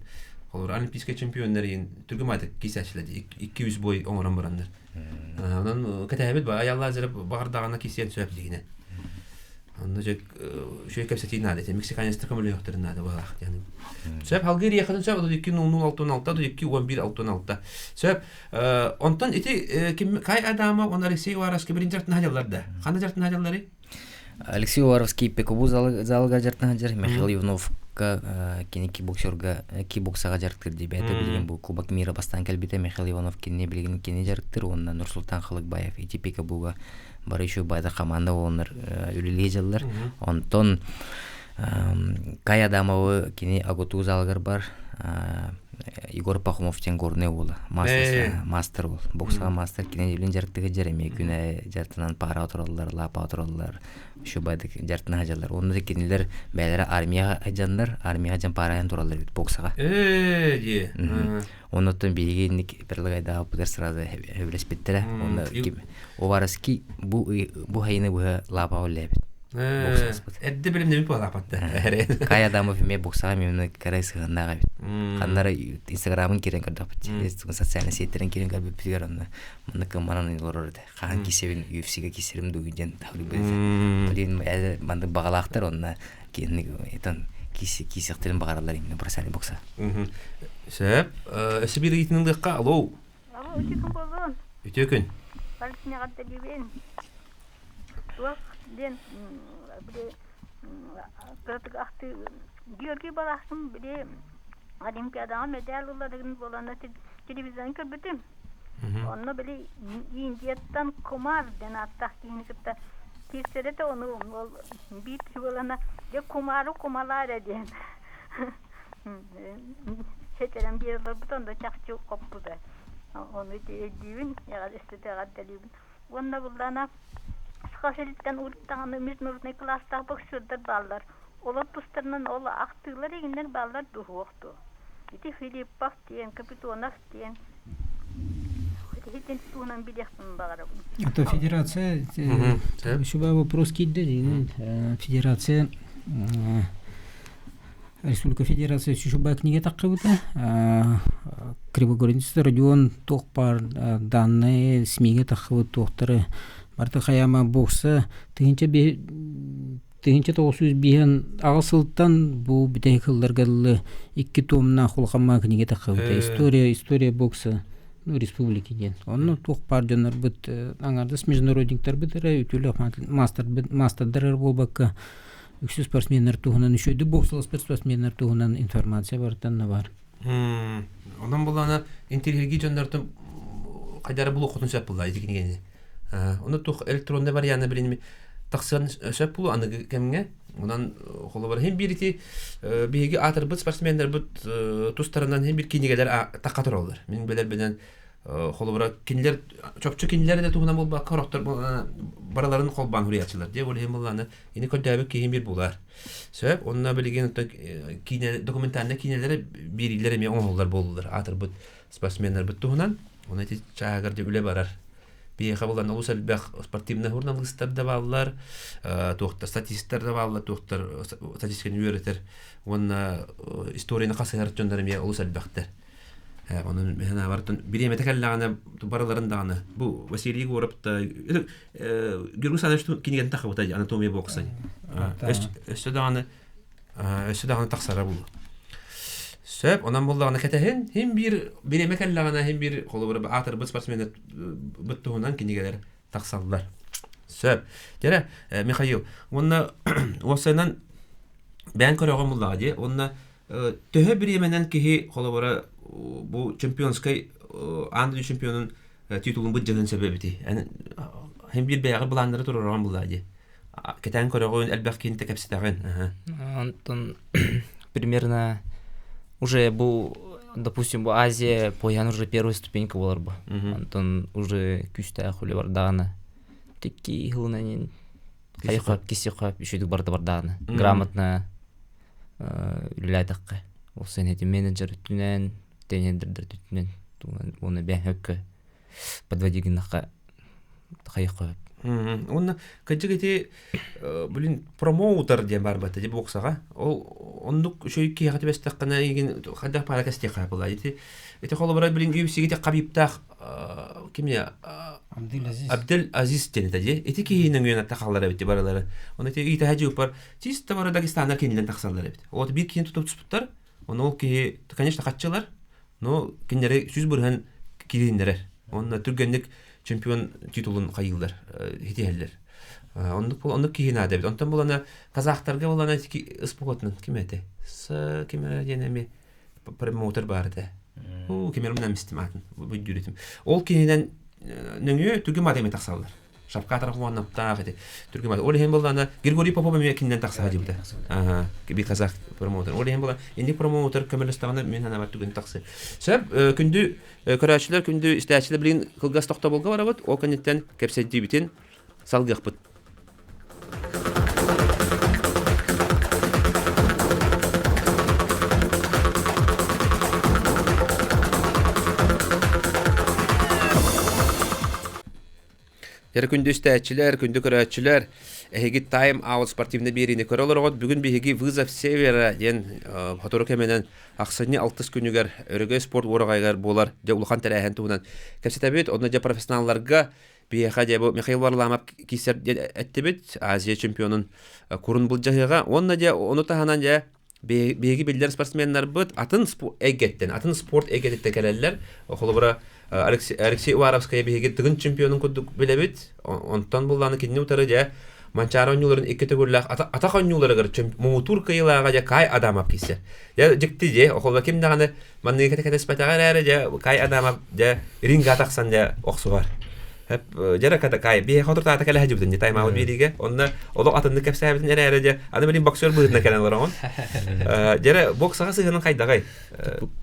холобура олимпийскай чемпионнар иин түргэн маатык кисээчилэр дии. 2-3 бой оҥорон бараннар. Онон кэтэһэбит ба Айалла Азера баҕардаҕына кисиэн сөп дигинэ. Онно дьэ үчүгэй кэпсэтии наада этэ. Мексиканецтар көмөлөһүөхтэрин наада быһалаах диэн. Сөп халгыы риэхэтин сөп 32 00 66 32 11 66. Сөп. Онтон ити ким Кай Адамов он Алексей Уваровский бирин жартын хадьаллар да. Ханна жартын хадьаллары? Алексей Уваровский Пекубу залга жартын хадьар, Михаил Ивановка кини кикбоксерга кикбоксаға жарыктыр дии бэйэтэ билигин бу Кубок мира бастаан кэлбитэ Михаил Иванов кинини билигин кини жарыктыр уонна Нурсултан Халыкбаев ити Пикабуга бары еще байда команда буоланнар үлэлии дьаллар. Онтон Кай Адамовы кини Агуту залыгар бар Егор Пахомов диэн горный уола мастер уол боксаҕа мастер кини үлэн дьарыктыгы дьэр эмиэ күнэ дьартынан паара тураллар лаапа тураллар еще байдык дьартына сылдьаллар уонна кинилэр бэйэлэрэ армияҕа сылдьаннар армияҕа дьон паарайан тураллар эбит боксаҕа ээ дии Оннуттан биһиги инник предлагайдаабыппытыгар сразу сөбүлэспиттэрэ. Онно Уваровский бу бу хайыны быһа лаапаҕа үллээбит. Эрдэ билимнэбит буолаапатта. Кай Адамов эмиэ боксаҕа эмиэ карай сыһыаннаах эбит. Ханнара инстаграмын киирэн көрдөхпүт. Социальный сетьтерин киирэн көрбүппүтүгэр онно манна кымманан олорор этэ. Хаһан кисэбин UFC-га кисэрим дуу диэн таһырбыт. Блин, маннык баҕалаахтар онно киэнник этан киисэхтэрин баҕараллар именно бросали бокса. Сөп. Өссө биир ыйытын ылыахха. Алло. Алло, үтүө күн буоллун. Үтүө күн. Барытын эҕэрдэлиибин. Туох диэн били кыратык ахтыы Георгий Балахсын били Олимпиадаҕа мэдээл ылларыгын буоланна телевизорын көрбүтүм. Онно били Индияттан Кумар диэн ааттаах киһини кытта киирсэрэ да ону ол биир киһи буолана дьэ Кумары кумалаа эрэ диэн сэтэрэн биэрэ олорбута онно чахчы хоппута. Ону ити өйдүүбүн, эҕэрдэ эҕэрдэлиибин. Уонна буллаана Саха сириттэн урут даҕаны международнай кылаастаах боксердар бааллар. Олор тустарынан ол ахтыылар игиннэр бааллар дуһуох дуо? Ити Филиппов диэн, Капитонов диэн итин туһунан билиэхпин баҕарабын. Это федерация, еще вопрос киирдэ федерация Республика Федерация Чучубай книга таххыбыта. Кривогоринец Родион туох баар данные СМИ-гэ таххыбыт туохтары барыта хайаама бокса 1905 сылтан бу бүтэһик сылларга дылы икки томнаах улахаммаа кинигэ таххыбыта. История история бокса ну, республики диэн. Онно туох баар дьоннорбут аҥардас международниктарбыт эрэ үтүөлээх мастердар эрэ буолбакка үксү спортсменнар туһунан үчүгэйдик боксаласпыт спортсменнар туһунан информация барытан да бар. Онон буллаана интеллигии дьоннортон хайдара булуоххутун сөп булла ити кинигени. Оны тух электронный варианты билин тахсыан сөп булу аныгы кэмҥэ. Онон холобура хин биир ити биһиги аатырбыт спортсменнарбыт тустарынан хин бир кинигэлэр тахха тураллар. Мин билэрбинэн холобура кинилэр чопчу кинилэр да туһунан буолбакка орохтор барыларын холбоон суруйааччылар диэ ол иһин буллааны ини көрдөөбүт киһим бир булар сөп онно билигин киинэ документальнай киинэлэри биэриилэр эмиэ оҥоһуллар буоллулар аатырбыт спортсменнарбыт туһунан оны ити чааһыгар үлэ барар биһиэхэ булан олус элбэх спортивный журналистар да бааллар туохтар статистар да бааллар туохтар статистиканы үөрэтэр уонна историяны хасыһар дьоннор эмиэ олус элбэхтэр Онон санаабар бириэмэтэ кэллэҕинэ барыларын даҕаны бу Василий Егоров да Георгий Александрович кинигэтин тахабыта анатомия бокса өссө даҕаны өссө даҕаны тахсара булу. Сөп, онон буллаҕына кэтэһин, хим биир бириэмэ кэллэҕинэ хим биир холобура аатырбыт спортсменнар быт туһунан кинигэлэр тахсаллар. Сөп. Дьэрэ, Михаил, уонна уопсайынан бэйэн көрөҕүн буллаҕа дии, уонна Төһө бириэмэнэн киһи холобура бу чемпионскай аан дойду чемпионун титулун былдьаһыан сөп эбитий? Эн һин биир бэйэҕэр былааннары туруораҕын буллаа дии. Кэтээн көрөҕүн, элбэх киһинтэ кэпсэтэҕин. Онтон примерно уже бу Допустим, бу Азия поян уже первая ступенька болар бу. Онтон уже күүстээх үлэ бардаҕына. Тикки хылынан хайы киси хоп үшүдүк барда бардаҕына. Грамотно үлэлээтэххэ. Ол сен эти менеджер үттүнэн, тренердер үттүнэн уонна бэһөккө подводи гыннахха хайы хоп. Уонна кырдьык ити блин промоутер диэн бар бата ди боксаҕа. Ол оннук үчүгэй киһиэхэ түбэстэххинэ игин хайдах пара кэстиэххэ була. Ити ити холобура блин UFC ити Хабибтаах кимне Абдул Азиз. Абдел Азиз диэн этэ дии. Ити киһинэн үөн тахаллар эбит барылары. Оны ити итэһэ жыыппар чисто бары Дагестаннар кинилэн тахсаллар эбит. Вот биир киһини тутуп туспуттар. Оны ол киһи конечно хаччылар, но кинилэри 100% киириннэрэр. Онно түргэнник чемпион титулун хайыылар, хитиһэллэр. Оннук оннук киһи наада эбит. Онтон булана казахтарга булана ыспокотунан ким этэ? С ким диэн эми промоутер бар этэ. Уу кимер мынан мистим атын бүддүрүтүм. Ол киһинэн нөҥүө түргэн маадайма тахсаллар. Шапка тарахуаннаптаах эти түргэн маадай. Ол иһин буллана Григорий Попов эмиэ кининэн тахса дьыбыта. Аха, би казах промоутер. Ол иһин була инник промоутер көмөлөстөҕүнэ мин санаабар түгэн тахсы. Сөп, күндү көрөөччүлэр, күндү истээччилэр билигин кылгас тохтобулга барабыт. Ол кэнниттэн кэпсэтиибитин салгыахпыт. Дьэ күндү истээччилэр, күндү көрөөччүлэр, эһиги Time Out спортивнай биэриини көрө олороҕут. Бүгүн биһиги Вызов Севера диэн сотору кэминэн ахсынньы алтыс күнүгэр Өрөгөй спорт уораҕайыгар буолар дьэ улахан тэрээһин туһунан кэпсэтэбит. Онно дьэ профессионалларга биһиэхэ дьэ бу Михаил Варламов киирсэр диэн эттибит. Азия чемпионун курун былдьаһыаҕа. Уонна дьэ ону таһынан дьэ биһиги биллэр спортсменнарбыт атын эйгэттэн, атын спорт эйгэтиттэн кэлэллэр. Холобура, Алексей Уваровская биһиги Тыгын чемпионун курдук билэбит. Онтон буллааны кинини утары дьэ Манчаары оонньууларын икки төгүллээх атах оонньууларыгар муҥутуур кыайыылааҕа дьэ Кай Адамов киирсэр. Дьэ дьикти дьэ, холобура ким даҕаны манныгы кэтэспэтэҕэ эрээри дьэ Кай Адамов дьэ ринга тахсан дьэ охсуһар. Дьэ ката Кай биһиэхэ отуртаата кэлэ сылдьыбытын дьэ таймаабыт биэриигэ. Онно олох атыннык кэпсээбитин эрээри дьэ аны билин боксер быһыытынан кэлэн олороҕун. Дьэ боксаҕа сыһыанын хайдаҕай?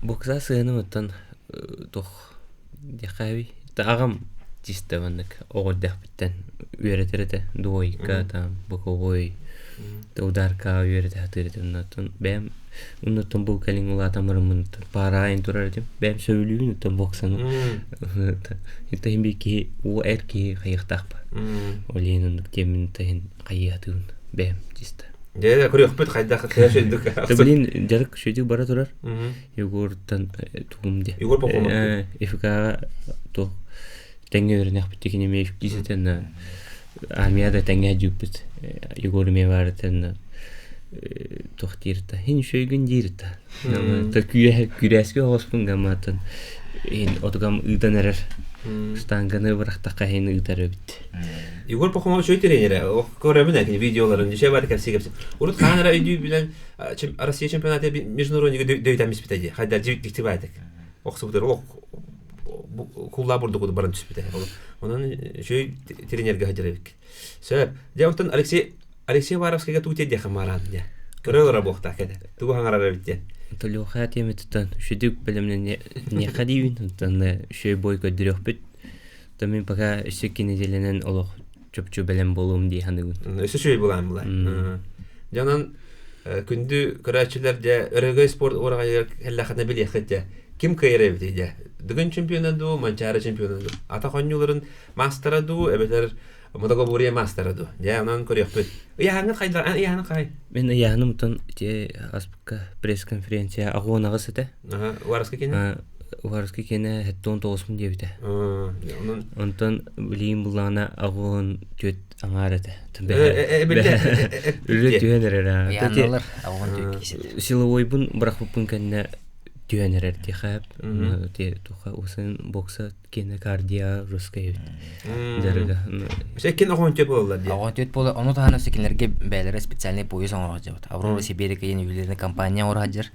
Боксаҕа сыһыаным оттон туох диэххэ Аҕам чисто маннык оҕо эрдэхпиттэн үөрэтэр этэ. Двойка, там, боковой, ударка үөрэтэ сатыыр этим. Оннуттан бэйэм оннуттан бу кэлин улаатан бараммын паараайын турар этим. Бэйэм сөбүлүүбүн оттон боксаны. Это иһин биир киһи уу эр киһи хайыахтаахпа. Ол иһин оннук диэммин иһин хайыахтыыбын бэйэм чисто. Дьэ, көрүөхпүт хайдах шөйдүк. Блин, дьарык шөйдүк бара турар. Егортан тугум де. Егор Попов. ФК туох тэҥҥэ үөрэнэхпит кини эмиэ ифкисэтэн армияда тэҥҥэ дьүүппүт. Егор эмиэ баарытан туох диирта хин шөйгүн диирта. Та күүрэ күрээскэ оҕоспун гаммааттан иһин отугам ыытан эрэр. Штанганы бырахтахха иһин ыытар эбит. Егор Пахомов үчүгэй тренерэ. Көрөбүн ээ видеоларын. Дьэ бары кэпсии кэпсии. Урут хаан эрэ өйдүү билэн Россия чемпионата международнига дөйтөн биспитэ дии. Хайда дьикти баайтык. Охсубутар олох куллаа бурдук баран түспүтэ. Онон үчүгэй тренергэ сылдьар эбиккит. Сөп. Дьэ онтон Алексей Алексей Уваровскайга туу тиэрдиэххэ мараан дьэ. Көрө олоро буохтаах кэтэ. Тугу хаҥарар эбит диэн. Толюха тиэмэтиттэн үчүгэй бэлэмнэниэххэ диибин. Оттон үчүгэй бой көрдөрүөхпүт. То мин пока өссө кинигэлэнэн олох чопчу бэлэм буолуом дии саныыбын. Өссө үчүгэй булаан була. Дьэ онон күндү көрөөччүлэр дьэ өрөгөй спорт уораҕайыгар кэллэххитинэ билиэххит дьэ ким кыайар эбитий дьэ Дыгын чемпиона дуу, Манчаары чемпиона дуу, атах оонньууларын маастара дуу, эбэтэр Мотогобурия маастара дуу. Дьэ онон көрүөхпүт. Ыйааһыҥҥыт хайдах? Ыйааһыны хай? Мин ыйааһыным утан ити аспыкка пресс-конференция аҕуонаҕыс этэ. Уваровский киэнэ? Уваровский киэнэ 79 диэбитэ. Онтон билигин буллаҕына аҕуон түөрт аҥаар этэ. Үлэ түһэн эрэр. Ыйааналар аҕуон түөрт киисэтэ. Силовойбун бырахпыппын кэннэ түһэн эрэр диэхэ. Туха усын бокса киэнэ кардио русская эбит дьарыга. Иккин оҕон түөрт буолаллар дии. Оҕон түөрт буола ону таһынан кинилэргэ бэйэлэрэ специальный пояс оҥоро сылдьабыт. Аврора Сибирика диэн ювелирный компания оҥоро сылдьар.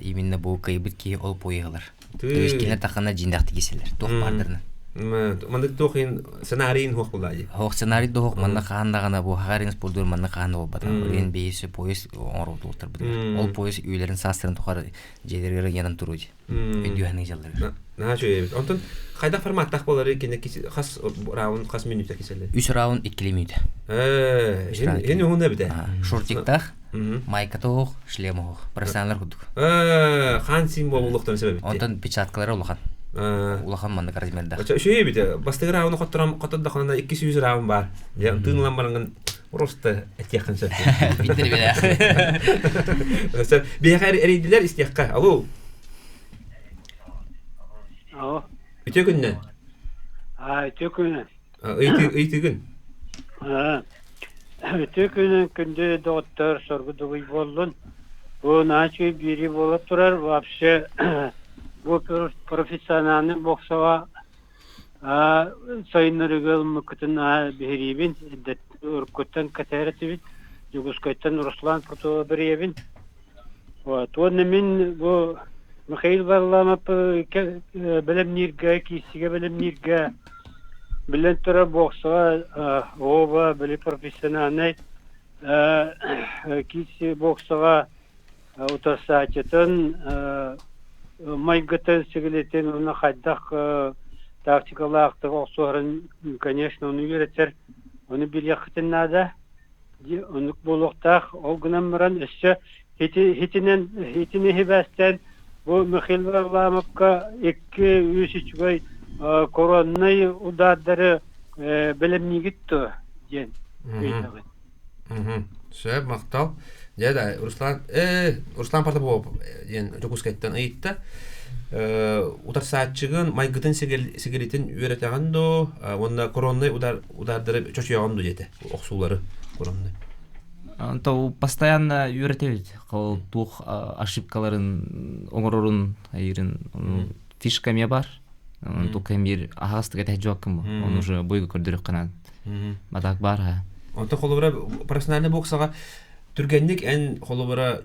Именно бу кыайбыт киһи ол пояһылар. То есть кинилэр таххана дьиҥнээхтик киселлэр. Туох баардарынан. Маннык туох иһин сценарийын хуох булаа дии. Хоох сценарий да манна хаан даҕаны бу хагарин спордур манна хаан да буолбата. Олен бейси пояс оҥорултууртарбыт. Ол пояс үйлерин саастарын тухары дьиэлэригэр ыйанан туруй. Өйдүөһэн ыйаллар. Наһаа үчүгэй эбит. Онтон хайдах форматтаах буолары кини хас раунд хас мүнүүтэ киселлер? Үс раунд иккили мүнүүтэ. Ин уһун эбит. Шортиктаах, майка тоһуох, шлем оһуох. Профессионаллар курдук. Хаан син буолуохтарын себебит. Онтон перчаткалара улахан. Улахан маннык размердаах. Үчүгэй эбит. Бастакы раунд хоттором хоттордоххуна 200 раунд бар. Дьэ тыынылан барангын просто этиэххин сөп. Биттер билэ. Биһиэхэ эрийдилэр истиэххэ. Алло. Алло. Үтүө күннэн. Аа, үтүө күнүн. Ыйытыгын. Аа. Үтүө күнүн күндү доҕоттор, соргу дугуй буоллун. Бу наачы биири буола турар. Вообще бу профессиональный боксаҕа сайыннарыга ылмыккытын биһириибин. Уруккуттан кэтэһэр этибит. Дьокуускайтан Руслан Путова бириэбин. Вот. Уонна мин бу Михаил Варламов бэлэмнииргэ, киирсигэ бэлэмнииргэ билэн турар боксаҕа оба били профессиональнай киирси боксаҕа утарсааччытын майгытын, сигилитин уонна хайдах тактикалаахтык охсуһарын, конечно, ону үөрэтэр, ону билиэххитин наада. Оннук буолуохтаах. Ол гынан баран өссө итинэн итини сибээстээн бу Михаил Варламовка икки үс үчүгэй короннай удаардары бэлэмниигит дуо диэн ыйытабын. Сөп, махтал. Дьэ да, Руслан, Руслан Протопопов диэн Дьокуускайтан ыйытта. Утарсааччыгын майгытын сигилитин үөрэтэҕин дуу, уонна короннай удар удардары чочуйаҕын дуу диэтэ, охсуулары короннай. То постоянно үөрэтэбит. Ол туох ошибкаларын оҥорорун, айырын фишка эмиэ бар. Тук эмиир аһаҕастык этэ жуаккын бу. Он уже бойга көрдөрүөххэ Матак бар ха. Онто холобура профессиональный боксаҕа түргэнник эн холобура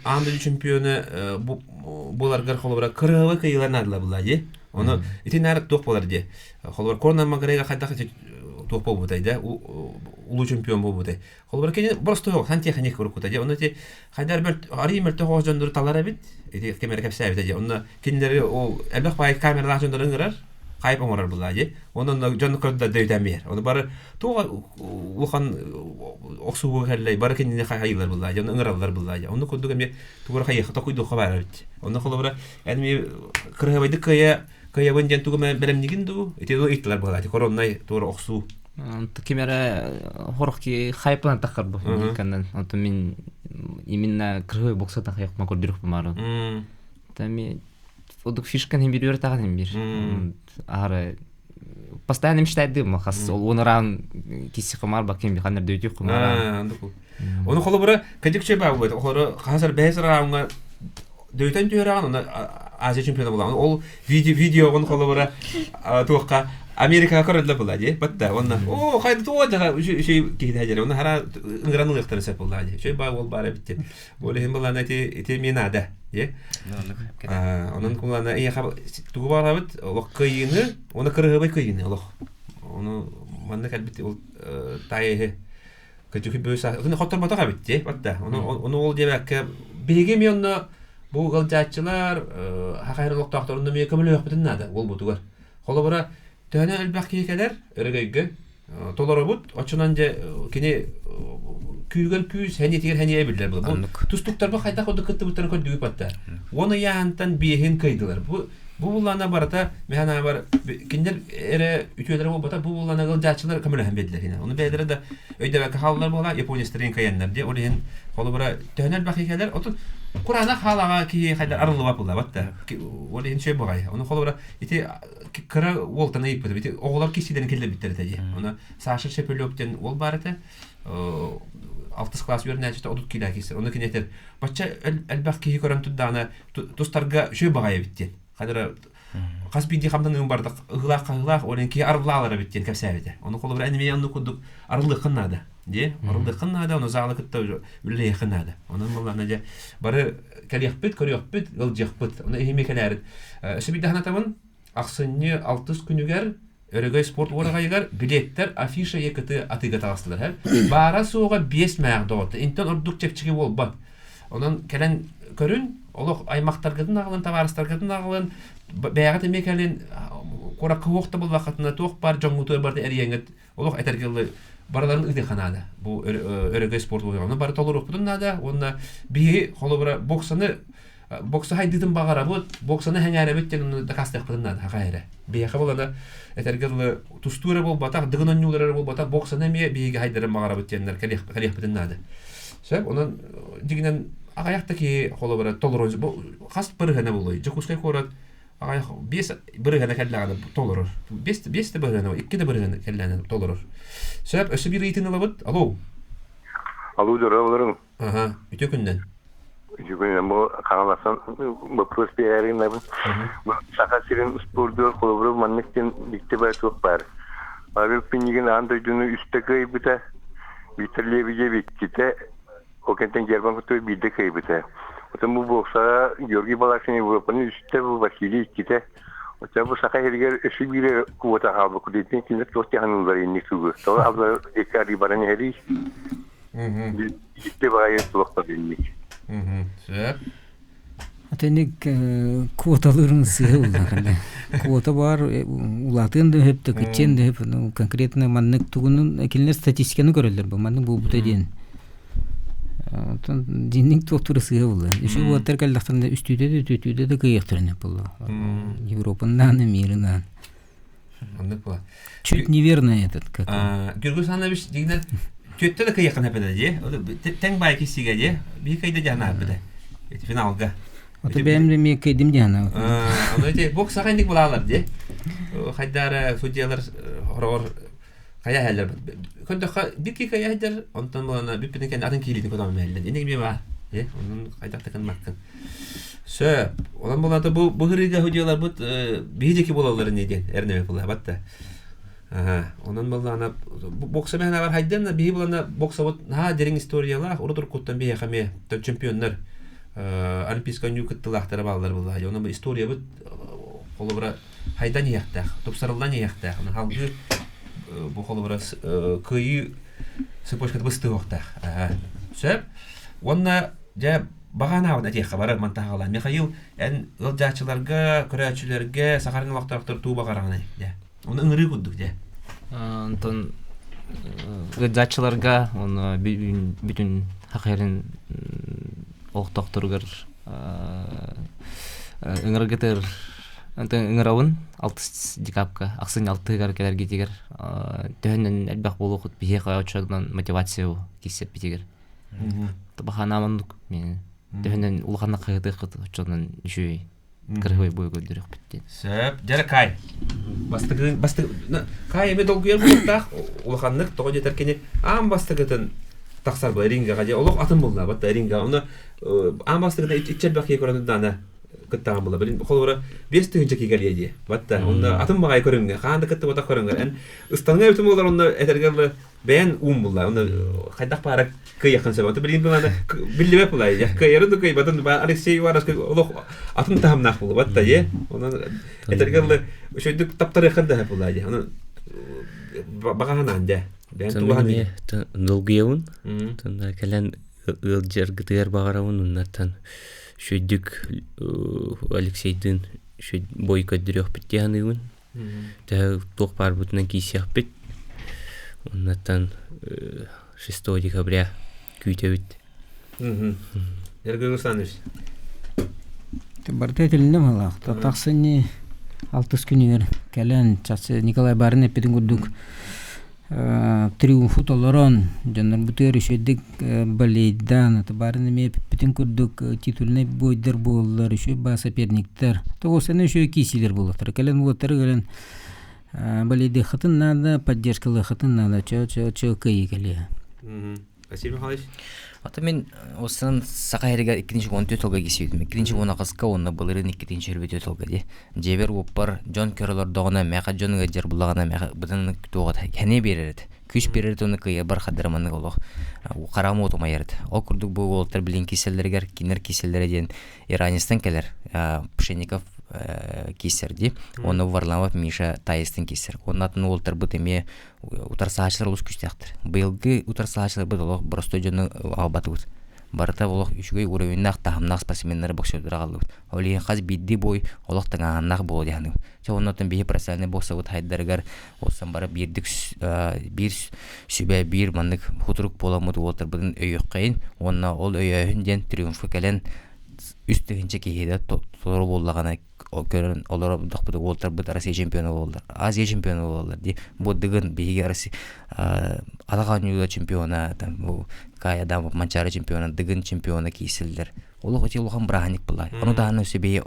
аан дойду чемпиона буоларгар холобура кырыһылы кыйылар наадала була дии. Ону ити наар туох буолар дии. Холобура Конор Макгрегор хайдах туох буолбутай да улуу чемпион буолбутай. Холобура кини просто сантехник уруккута дии. Ону ити хайдар арый мөлтөх оҕо дьоннору талар эбит. Ити ким эрэ кэпсээбитэ дии. Онно кинилэри ол элбэх баай камералаах дьоннору ыҥырар хайп оҥорор буоллаа дии. Онон дьон көрдө дөйтөн биэр. Ону бары туох улахан охсууга кэллэй бары кинини хайыылар буоллаа дии. Ону ыҥыраллар буоллаа дии. Онну курдук эмиэ тугура хайыха токуйдуохха баар эбит. Онно холобура эн эмиэ кырыһабайдык кыайа кыайабын диэн тугу бэлэмнигин дуу? Ити ыйыттылар буоллаа дии. Короннай туора охсуу. Ким эрэ хорох ки хайпынан таххар бу. Каннан. Онтон мин именно кырыһабай боксатан хайыкма көрдүрүк бумары. Тами Одук фишкан хим бир таган хим бир. Ары постоянно мечтайдым хас ол оныран киси кымар бакем биханер дөйтүк кымар. Оны холобура кадик чөй баа буйт. Холобура хасар бэс раундга дөйтөн түһэраган оны Азия чемпиона буолан. Ол видео видеоҕун холобура туохха Америкаҕа көрөллөр буолла дии. Батта онно оо хайда туох дьаха үчүй киһи дьэ оны хара ыҥыран ылыахтарын сөп буолла дии. Үчүй баа уол баар эбит. Ол иһин былаана ити ити эмиэ наада дии. Онон кулана эйиэхэ тугу баҕарабыт олох кыайыыны уонна кырыһыбай кыайыыны олох. Ону манна кэлбит ол таайыһы кытыхы бөөс ону хотторботох эбит дии батта. Ону ону ол диэбэккэ биһиги эмиэ онно бу ыалдьааччылар хахайыр олохтоохторун эмиэ көмөлөһүөхпүтүн наада уолбутугар. Холобура төһөнө элбэх киһи кэлэр өрөгөйгө толоробут оччонон дьэ кини күүгэр күүс хэниэтигэр хэниэ биллэр бу тустуктарба хайдах курдук кыттыбыттарын көрдүгү батта уон ыйааһынтан биэһин кыйдылар бу бу буллаана барыта механабар кинилэр эрэ үтүөлэрэ буолбата бу буллаана ылдьааччылар көмөлөһөн биэрдилэр хинэ ону бэйэлэрэ да өйдөбөккө хааллар буола японецтарын кыйаннар дии ол иһин холобура төһөнө элбэх киһи кэлэр отун кураанах хаалаҕа киһи хайдар арыллыбат буллабат да ол иһин шөй буҕай ону холобура ити кыра уолтан ыйыппытым. Ити оҕолор киссилэрин киллэрбиттэр этэ дии. Оны Саша Шепелев диэн уол баар этэ. Алтыс класс үөрэнээччитэ 30 киилэ киирсэр. Оны кини этэр, бачча элбэх киһи көрөн турдаҕына тустарга үчүгэй баҕайы эбит диэн. Хадара хас биирдии хамнаныым барда ыһыылаах-хаһыылаах, ол киһи арыллаалар эбит диэн кэпсээбитэ. Ону холобура эн эмиэ оннук курдук арыллыаххын наада. Дии, арыллыаххын наада, ону заалы кытта үлэлиэххин наада. Онон буоллаҕына дьэ бары кэлиэхпит, көрүөхпүт, ыалдьыахпыт. Ону иһими кэлээрит. Өссө биирдэ санатабын. Ахсынньы алтыс күнүгэр Өрөгөй спорт уораҕайыгар билиэттэр афиша ЕКТ атыыга таҕыстылар. Баара суоҕа биэс мээх доҕотто. Интэн ордук чэпчэки буолбат. Онон кэлэн көрүн, олох аймахтаргытын аҕалын, табаарыстаргытын аҕалын, бэйэҕит эмиэ кэлин куоракка суох да буллаххытына туох баар дьоҥҥутугар барыта эрийэҥҥит олох этэргэ дылы барыларын ыытыахха наада. Бу өрөгөй спорт уһуйаҕына бары толоруохпутун наада уонна биһиги холобура боксаны бокса хайдыытын баҕарабыт, боксаны сэҥээрэбит диэн ону дакаастыахпытын наада хаха эрэ. Биһиэхэ булана этэргэ дылы тустуу эрэ буолбатах, дыгын оонньуулар эрэ буолбатах, боксаны эмиэ биһиги хайдарын баҕарабыт диэннэр кэлиэхпитин наада. Сөп, онон дьиҥинэн аҕыйах да киһи холобура толору хас бырыһыана буолуой? Дьокуускай куорат аҕыйах биэс бырыһыана кэллэҕинэ толорор. Биэс биэс да бырыһыана, икки да бырыһыана кэллэҕинэ толорор. Сөп, өссө биир ыйытыыны ылабыт. Алло. Алло, здорово, Аха, үтүө күннэн. Үтүө күнүнэн бу Хаҥаластан боппуруос биэрээри гынабын. Бу Саха сирин успуордугар холобура маннык диэн дьикти баар туох баар. Павел Пинигин аан дойдуну үстэ кыайбыта, Виктор Лебедев иккитэ, ол кэнтэн Герман Кутуев биирдэ кыайбыта. Оттон бу боксаҕа Георгий Балашин Европаны үстэ, бу Василий иккитэ. Оччо бу Саха сиригэр өссө биирэ квота хаалбыт кудуйтун кинилэр туох дьаһаныыллар инник тугу. Тоҕо аллар диэки арыы баран иһэрий. Икки баҕайы туохха бинник. Сөп. Атыник квоталырын сыһы уллар. Квота бар улаатын да хөп кыччен да хөп ну конкретно маннык тугунун кинилер статистиканы көрөллөр бу маннык буолбута диэн. Онтон динник туохтура сыһы булла. Үсү уоттар кэллэхтэринэ үстүүтэ да түөтүүтэ да кыйыахтарын булла. Европаннаан мирынан. Оннук була. Чуть неверно этот как. Георгий Александрович дигинен түөттэ да кыйахын эпеде дии. Тэҥ бай киссиге дии. Биир кайда диана аппыта. Финалга. Ото бэйэм да эмиэ кыйдым диана. Ону ити боксаҕа инник булаалар дии. Хайдара судьялар хороҕор хайа иһэллэр. Көрдөххө биир кии кыйа иһэллэр, онтон булана бүппүтүн кэннэ атын киилиитин көтөҕөн иһэллэр. Инник эмиэ баар. Онон хайдах да гынмаккын. Сөп. Онон булата бу бу ырыыга судьяларбыт биһи диэки буолаллар ини диэн эрнэбэ булаабат да. Аха. Онон буллаана бокса мэһэнэҕэр хайдан биһи булана боксабыт наһаа дириҥ историялаах урут уруккуттан биһиэхэ эмиэ чемпионнар олимпийскай оонньуу кыттыылаахтара бааллар буллаа. Онон историябыт холобура хайдан иһиэхтээх, тупсарыллан иһиэхтээх. Халгыы бу холобура кыайыы цепочката быстыһыахтаах. Сөп. Уонна дьэ Баҕанаабын этиэххэ барар мантаһаҕалаан. Михаил, эн ыалдьааччыларга, көрөөччүлэргэ сахарын олохтоохтор туу баҕараҕыный дьэ. Оны ыҥырыы курдук дьэ. Онтон ыалдьааччыларга уонна бүтүн хахайрын олохтоохторугар ыҥыргытыр ыҥырабын алтыс декабка ахсынньы алтыгар кэлэргитигэр төһөнөн элбэх буолуохут биһиэхэ оччонон мотивация киирсэрбитигэр Табаханаам оннук миэнэ. Төһөнөн улаханнык хаһыытыаххыт оччонон үчүгэй кырыһыбай буой көрдөрүөхпүт диэн. Сөп. Дьэ Кай. Бастакы бастакы Кай эми долгуйар буолуохтаах улаханнык тоҕо диэтэр кини аан бастакытын тахсар бу рингаҕа дьэ олох атын булла батта ринга онно аан бастакытын иччэлбэх киһи көрөн даана кыттаҕан була билин холобура 5000 киһи кэлиэ дии батта онно атын баҕайы көрүҥҥэ хаан да кыттыбатах көрүҥҥэр эн ыстанга эбитим буолар онно этэргэ бэйэн уум булла оны хайдах баара кыйахын сөп. Ото билин булана биллибэт була я кыйарын да кыйбатын Алексей Иванович олох атын таһымнаах булубат да е. Онон этэргэ дылы үчүгдүк таптарыахын да була я. Оны багаһанаан дьэ. Бэйэн тугаһан долгуйабын. Тонна кэлэн ыалдьаргытыгар баҕарабын уннаттан үчүгдүк Алексейдыын бой көрдөрүөхпүт дии саныыбын. Төһө туох баарбытынан киирсиэхпит. Оннуттан 6 декабря күүтэбит. Сергей Русланович. Барыта этилиннэ баһылаах. Тахсынньы алтыс күнүгэр кэлэн чахчы Николай Барин эппитин курдук триумфу толорон дьоннорбутугар үчүгэйдик болейдаан баарын эмиэ эппитин курдук титульнай бойдар буоллар үчүгэй баа соперниктар тоҕусаны үчүгэй киисилэр буолуохтара кэлэн уоттары кэлэн болейдыаххытын наада поддержкалыаххытын наада чөө чөө чөө кыайыы кэлиэ. Василий Михайлович. Ата мин осынан саха эригэр иккинчи 14 сылга кисибитим. Иккинчи уон аҕыска уонна былырыын иккитинчи өрбүтү сылга дии. Дьиэбэр уоппар дьон көрөлордоҕуна мэхэ дьон ыалдьар буллаҕына мэхэ бытын туоҕа хэнэ биэрэр этэ. Күүс биэрэр уонна кыайарбар хадыраманнык олох хараҕым уот умайар этэ. Ол курдук бу уолаттар билин киселлэригэр кинилэр киселлэрэ диэн Иранецтан кэлэр Пшенников. кииссэр дии. Уонна Варламов Миша Таистын кииссэр. Уонна атын уолтарбыт эмиэ утарсааччылар олус күүстээхтэр. Быйылгы утарсааччыларбыт олох боростуой дьону аҕалбатыбыт. Барыта олох үчүгэй уровеннаах таһымнаах спортсменнары боксердары аҕаллыбыт. Ол иһин хас биирдии бой олох тыҥааһыннаах буолуо дии саныыбын. Чэ оннуттан биһи профессиональнай боксабыт хайдарыгар олсон бары биирдик биир сүбэ биир маннык хутурук буоламмыт уолтарбытын өйүөххэйин уонна ол өйөөһүн диэн триумфка кэлэн 3000 киһиэхэ толору буоллаҕына көрөн олорордохпут уолтарбыт Россия чемпиона буолаллар Азия чемпиона буолаллар дии бу Дыгын биһиги Россия атах оонньууга чемпиона там бу Кай Адамов Манчаары чемпиона Дыгын чемпиона киирсэллэр олох ити улахан бырааһынньык буолла ону даҕаны өссө биһи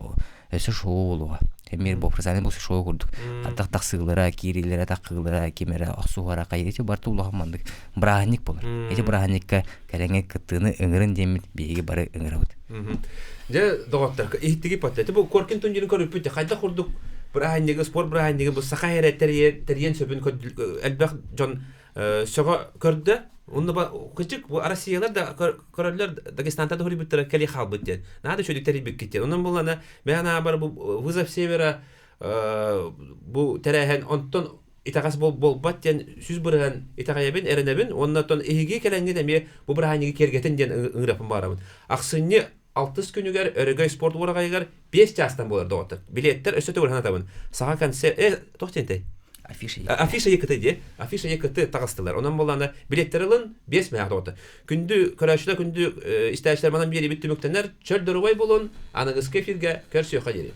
өссө шоу буолуоҕа эмиэ бу профессиональный бокс шоу курдук атах тахсыылара киириилэрэ таххыылара ким эрэ охсуһара хайа ити барыта улахан маннык бырааһынньык буолар ити бырааһынньыкка кэлэҥҥэ кыттыыны ыҥырын диэммит биһиги бары ыҥырабыт. Дьэ, доҕоттор, иһиттиги патта. Бу Коркин тундирин көрүппүт хайдах курдук бырааһынньыгы, спорт бырааһынньыгы бу саха эрэ тэрийэн сөбүн элбэх дьон сөҕө көрдө. Онно кычык бу Россиялар да көрөллөр Дагестанта да хоруйбуттара кэли хаалбыт диэн. Наада үчүгэй тэрийбиккит диэн. Онон буллана мен аабар бу вызов севера бу тэрээһин онтон итэҕэс буолбат диэн 100% итэҕэйэбин, эрэнэбин. Уонна оттон эһиги кэлэҥҥит эмиэ бу бырааһынньыгы киэргэтин диэн ыҥыраппын баарабын. Ахсынньы алтыс күнүгэр Өрөгөй спорт уораҕайыгар 5 чаастан буолар доҕоттор. Билиэттэр өссө төгүл санатабын. Саха концерт... Э, туох диэнтэй? Афиша Афиша ЕКТ диэ. Афиша ЕКТ таҕыстылар. Онон буоллаана билиэттэр ылын 5 мээх доҕоттор. Күндү көрөөччүлэр, күндү истээччилэр манан биэрибит түмүктэнэр. Чөл доруобай болун, аныгыскы эфиргэ көрсүөххэ диэри.